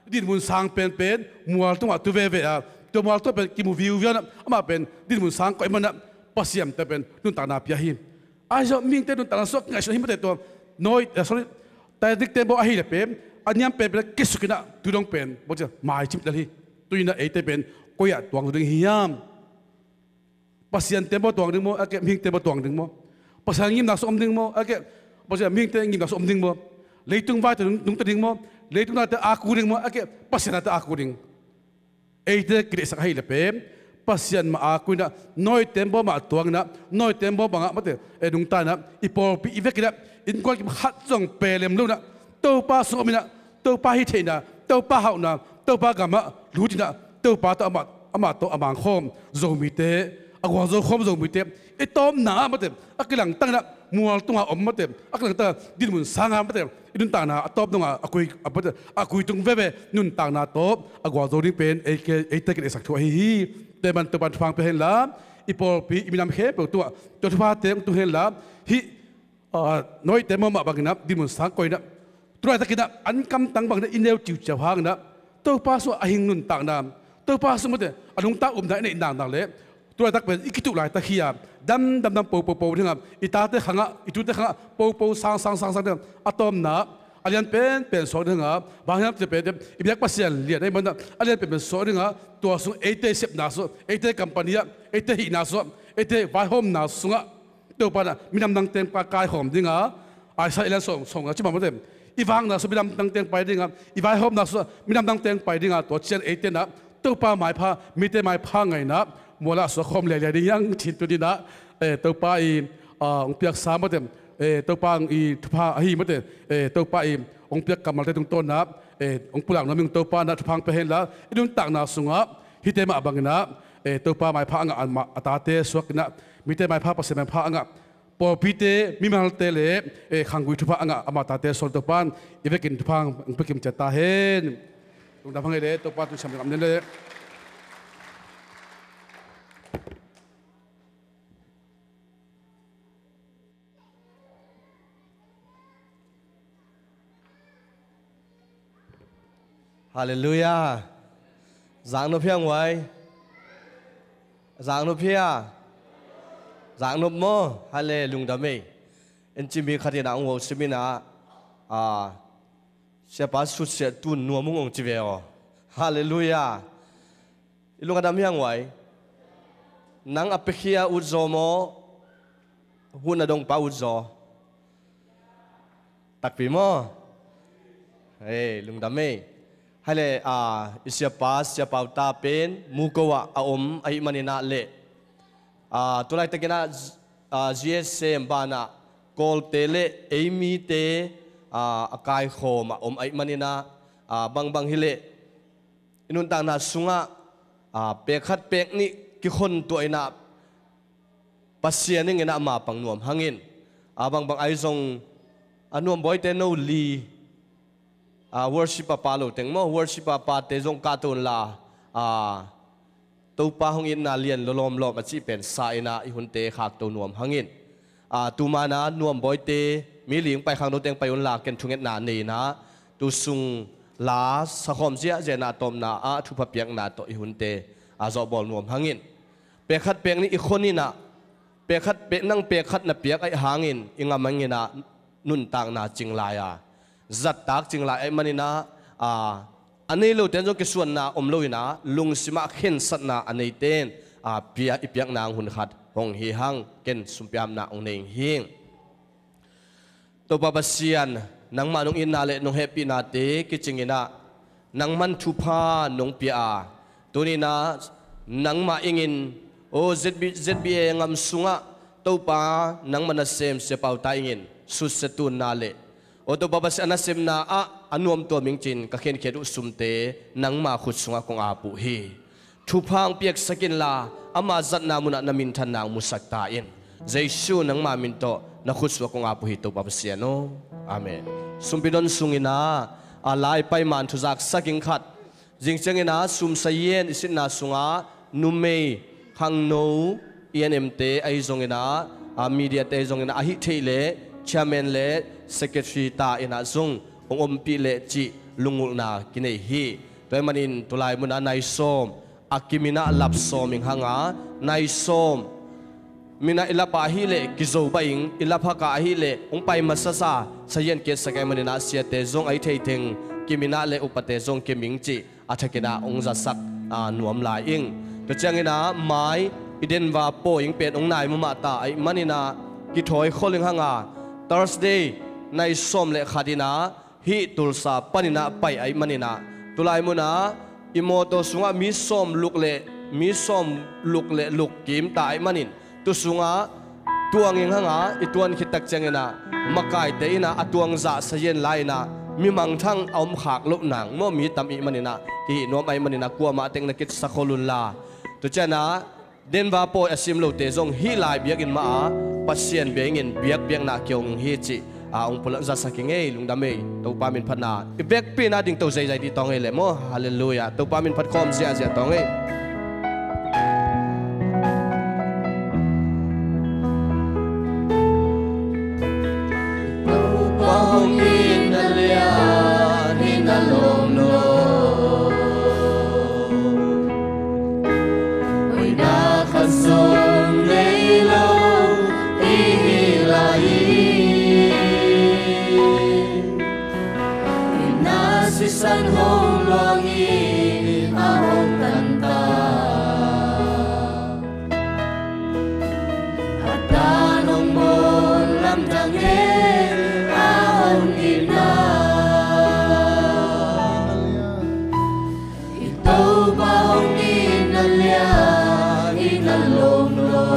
dinmun sang penpen mual tungah tu veve a, tua mual tungah pen kimu viuviau in ah, amah pen dinmun sang koih man ah, Pasian te pen nuntakna pia hi. Ahi zong mihingte nuntakna sungah kingaihsun hi mate tua. Nawi, eh, sorry, Titanic tembaw ahih leh pen a niam penpen a kisuk in ah tu dong pen bawlsia mai cim lel hi. Tu-in ah eite pen koi ah tuang ding hiam? Pasian tembaw tuang ding maw, a keh mihing tembaw tuang ding maw? Pasian ngimna sung om ding maw, a keh bawlsia mihingte ngimna sung om ding maw? Leitung vaite nungta ding maw? Leitung nate a ku ding maw, a keh Pasian nate a ku ding? Eite kideihsak ahih leh pen Pasian mah a ku in ah, Nawi tembaw mah tuang in ah, Nawi tembaw bangah mate, eh, nungta in ah, i pawlpi i vekin ah, innkuan kim khat zong pelem lo in ah, Topa sung om in ah, Topa hih theihna, Topa hauhna, Topa gamah lut in ah, Topa tawh amah, amah tawh a mangkhawm Zomite, a gualzo khawm Zomite i tawpna ah mate, a kilangtang in ah, mual tunga om mate, a kilangtang dinmun sanga mate, i nuntakna a tawp dongah a kui, a, a kui tung veve nuntakna tawh a gualzo ding pen ei ke, eite kideihsak thu ahi hi. Tua ahih man Topa'n thupha hong pia hen la, i pawlpi, i minam khempeuh tungah tua thuphate hong tung hen la, hih, ah, Nawi tembaw mah bangin ah dinmun sang koih in ah, tu laitakin ah an kamtang bangin ah i neu ciuciau hangin ah, Topa sungah a hing nuntakna, Topa sung mate a nungta upna i neih naknak leh, tu laitak pen i kituh laitak hi a, dam dam dam po po po ding a, i tate khangah, i tute khangah po po sang sang sang sang ding a, a tawpna a lian penpen suak ding a, bang hiam cih leh pen i biak Pasian lian ahih man ah a lian penpen suak ding a, tua sung eite sepna sung, eite company ah, eite hihna sung, eite vaihawmna sungah Topa in ah minam dangte hong kaikhawm ding a, Isaiah a lian sawm, sawm nga ci mah mate. I vakna sung minam dangte hong pai ding a, i vaihawmna sung minam dangte hong pai ding a, tua ciang eite in ah Topa maipha, mite maipha ngaihna mual ah suak khawm liailiai ding hi hang cih tuni in ah, eh, Topa i, ah, hong piaksa mate, eh, Topa i thupha ahi mate, eh, Topa i hong piak kammalte tungtawn in ah, eh, hong pulak nuam ing. Topa in ah thupha hong pia hen la, i nuntakna sungah hihte mah bangin ah, eh, Topa maipha a ngah, a tate suak in ah, mite maipha, Pasian maipha a ngah, pawlpite, mimalte le, eh, khanggui thupha a ngah ama tate suak Topa'n i vekin thupha hong pia kim ciat ta hen. Lungdam hang ei le, Topa tungsiam ding a om leh. Halleluiah. Zak nop hiam huai? Zak nop hia? Zak nop maw? Hale, lungdam ei. En cimi khat in ah hong worship in ah, ah, siapa sutsiat tun nuam ung hong ci ve aw. Halleluiah. I lung a dam hiam huai? Nang a pekhia ut zaw maw? Hun a dongpa ut zaw? Takpi maw? Hei, lungdam ei. Hale, ah, i siapa, Sia Pau ta pen Muko ah a om ahih manin ah le, ah, tu laitakin ah, ah, G S M banah Kawlte le ei mite, ah, a kaikhawm ah om ahih manin ah, ah, bangbang hi leh i nuntakna sungah, ah, pek khat pek nih kikhon tuah in ah Pasian in ah mapang nuam hangin, ah, bangbang ahi zong, ah, Nuambawite no li, ah, worship a pa lo teng maw, worship a pate zong kahto unla, ah, Topa hong itna lian lo lawmlawm a cih pen sa in ah i hunte khakto nuam hangin, ah, tu man ah Nuambawite mi ling pai khangno teng pai unla, ken thungetna nei in ah tu sung la sakhawm ziahziah in ah tawpna ah thupha piakna tawh i hunte, ah, zawhbawl nuam hangin, pek khat pek nih i khon in ah, pek khat pek, nang pek khat na piak ahih hangin i ngam hangin ah nuntakna cing lai a, zattak cing lai ahih manin ah, a, a nei lote in zong kisuanna om lo in ah lungsim ah khensatna a neite in, a, pia, i piak nang hun khat hong hi hang, ken sumpiamna hong nei hi. Topa Pasian, nangmah nong itna le nong hehpihnate kicing in ah nangman thupha nong pia a, tuni in ah nangmah ingin, o Z B, Z B A ngam sungah Topa nangmah nasem Sia Pau ta ingin susia tunna le, o Topa Pasian, a nasemna ah a nuamtuam ing cin ka khenkhiat uh sumte nangma khut sungah kong ap uh hi. Thupha hong piaksak inla ama zatna munah na minthanna hong musak ta in. Jesu nangma min tawh na khut sungah kong ap uh hi, Topa Pasian aw. Amen. Sumpidon sungin ah, a lai paiman thuzak saking khat. Zing ciangin ah sumsayen i sitna sungah numei, khangno, E N M te ahi zongin ah, a media te ahi zongin ah, ahi theih leh chairman le secretary ta in ah zong hong ompih leh cih lungulhna kinei hi. Tua ahih manin tulai munah nai sawm a kimin ah lap sawm ing hang a, nai sawm min ah i lap ah ahih leh kizo bah ing, i lap hak ah ahih leh hong pai masa sa, sayen kiatsak ahih manin ah siate zong ahi thei teng kimin ah le upate zong kiming cih a thakin ah hong zasak, a, nuam lai ing. Tua ciangin ah mai i Denver pawi ing pen hong nai mahmah ta ahih manin ah kithawi khol ing hang a, Thursday nai sawm le khat in ah hih Tulsa panin ah pai ahih manin ah, tulai munah i mawtaw sungah mi sawm luk le, mi sawm luk le luk kim ta ahih manin, tu sungah tuang ing hang a, i tuang khit tak ciangin ah makaite in ah a tuang zah sayen lai in ah mi mangthang a om khak loh nang maw, mi tam ahih manin ah, hih nuam ahih manin ah kuamah teng na kitsak khol un la. Tua ciangin ah Denver pawi a sim lote zong hih lai biakinn mah ah Pasian bia ingin biakpiakna kihong hi cih, a, hong pulak zasak ing ei, lungdam ei. Topa min phatna i vekpi-in ah dingto zeizai dih tawng ei leh maw. Halleluiah. Topa min phat khawm ziahziah tawng ei. Topa hong itna lian hi na lawm lo. Hoihna khat zong nei lo i hi lai hi. Itna sisan hong luang hi, a hong tan ta. A tan hong bawl lamdang e, a hong itna. I Topa hong itna lian hi na lawm lo.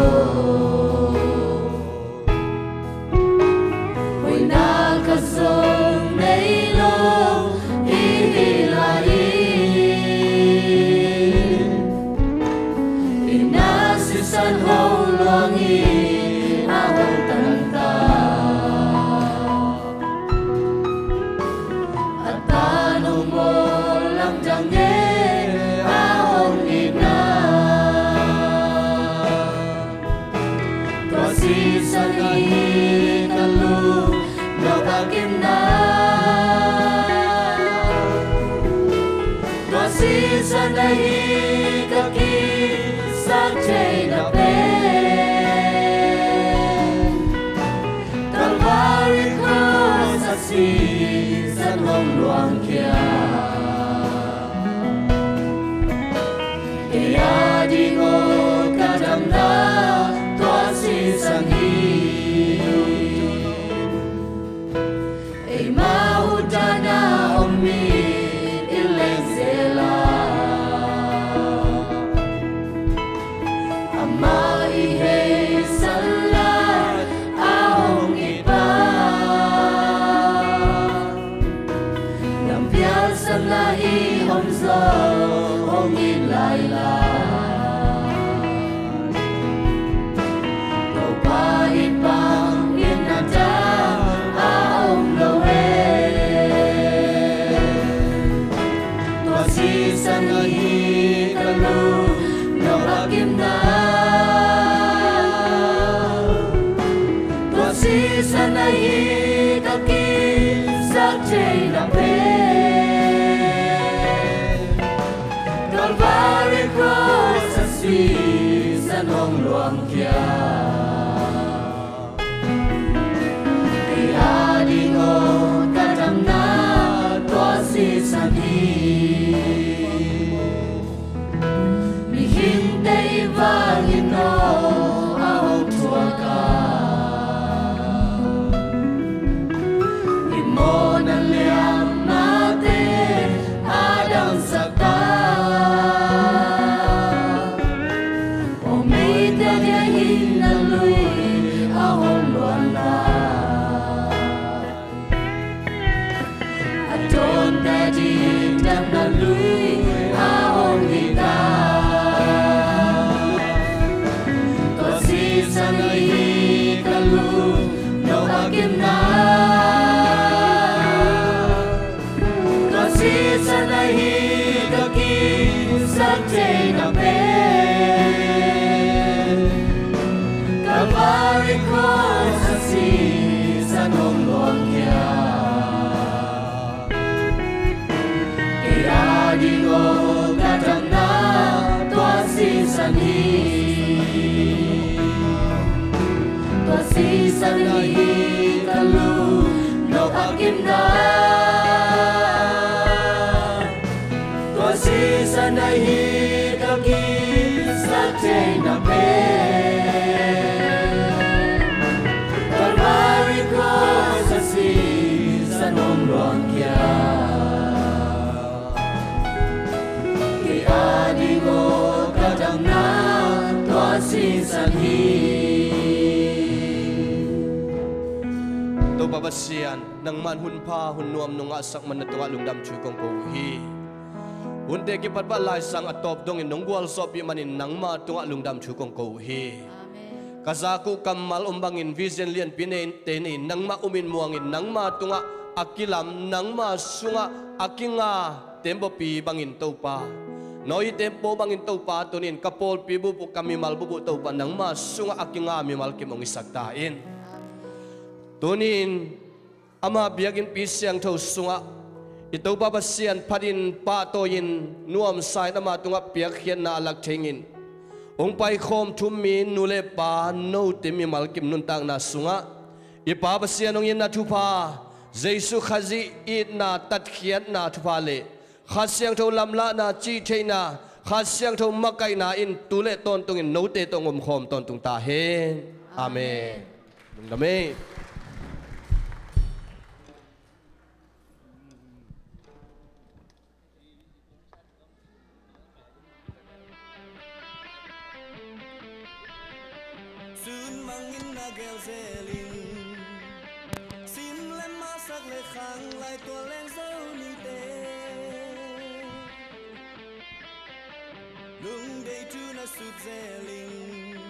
Hoihna khat zong nei lo i hi lai hi. Itna sisan hong luang hi, a hong tan ta. A tan hong bawl lamdang e, a hong itna. Tua sisan ahi ka lungdam a kimna. Tua sisan ahi ka kisaktheihna pen. Calvary Cross a sisan hong luang khia. Kei a ding aw ka damna tua sisan hi. Eima utdan a om mi i leng zel a, amah i heisan lai a hong it pa. Lampial san lai i om zaw hong it lai lai. Topa i pang in a dang a om lo e. Tua sisan ahi ka lungdam a kimna. Tua sisan ahi ka kisaktheihna pen. Calvary Cross a sisan hong luang khia. Kei a ding aw ka damna tua sisan hi. Mihingte i vangin aw a hong thuak a, i mawhna liam mahte a dangsak a. Aw meite dia hinna lui a hong luanna. A dawnte dikdanna lui a hong hita. Tua sisan ahi ka lungdam a kimna. Ahi ka kisaktheihna pen Calvary Cross a sisan hong luangkhia. Kei a ding aw ka damna tua sisan hi. Tua sisan ahi ka lungdam a kimna. Tua sisan ahi ka kisaktheihna pen Calvary Cross a sisan hong luangkhia. Kei a ding aw ka damna tua sisan hi. Topa Pasian, nangman hun pha hun nuam nong ngahsak man na tungah lungdam thu kong ko uh hi. Hunte kipatpah laisang a tawp dongin nong gualzawhpih manin nangma tungah lungdam thu kong ko uh hi. Amen. Ka zak uh kammal om bangin vision lianpi neite nei nangmah umin muangin nangma tungah a kilam, nangma sungah a kinga tembaw pi bangin Topa, Noah tembaw bangin Topa, tunin ka pawlpi bup uh, ka mimal bup uh Topa, nangma sungah a kinga mimal kim hong hisak ta in. Tunin ama biakinnpi siangtho sungah i Topa Pasian phatin pahtawi-in nuamsa-in ama tungah piakkhiatna a lak thei ngin hong paikhawm thum mi nu le pa note mimal kim nuntakna sungah i Pa Pasian hong itna thupha, Jesu Khazih itna tatkhiatna thupha le Kha Siangtho lamlahna, cihtheihna, Kha Siangtho makaihna in tu le tawntungin note tawh hong omkhawm tawntung ta hen. Amen. Amen. Lungdam ei. Sun mangin na gelzel in, sim le masak le khang lai tua leng zo nite. Lungdei thu na sut zel in,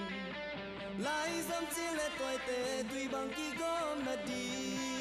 lai zam cil le tuaite tui bang kigawm na di.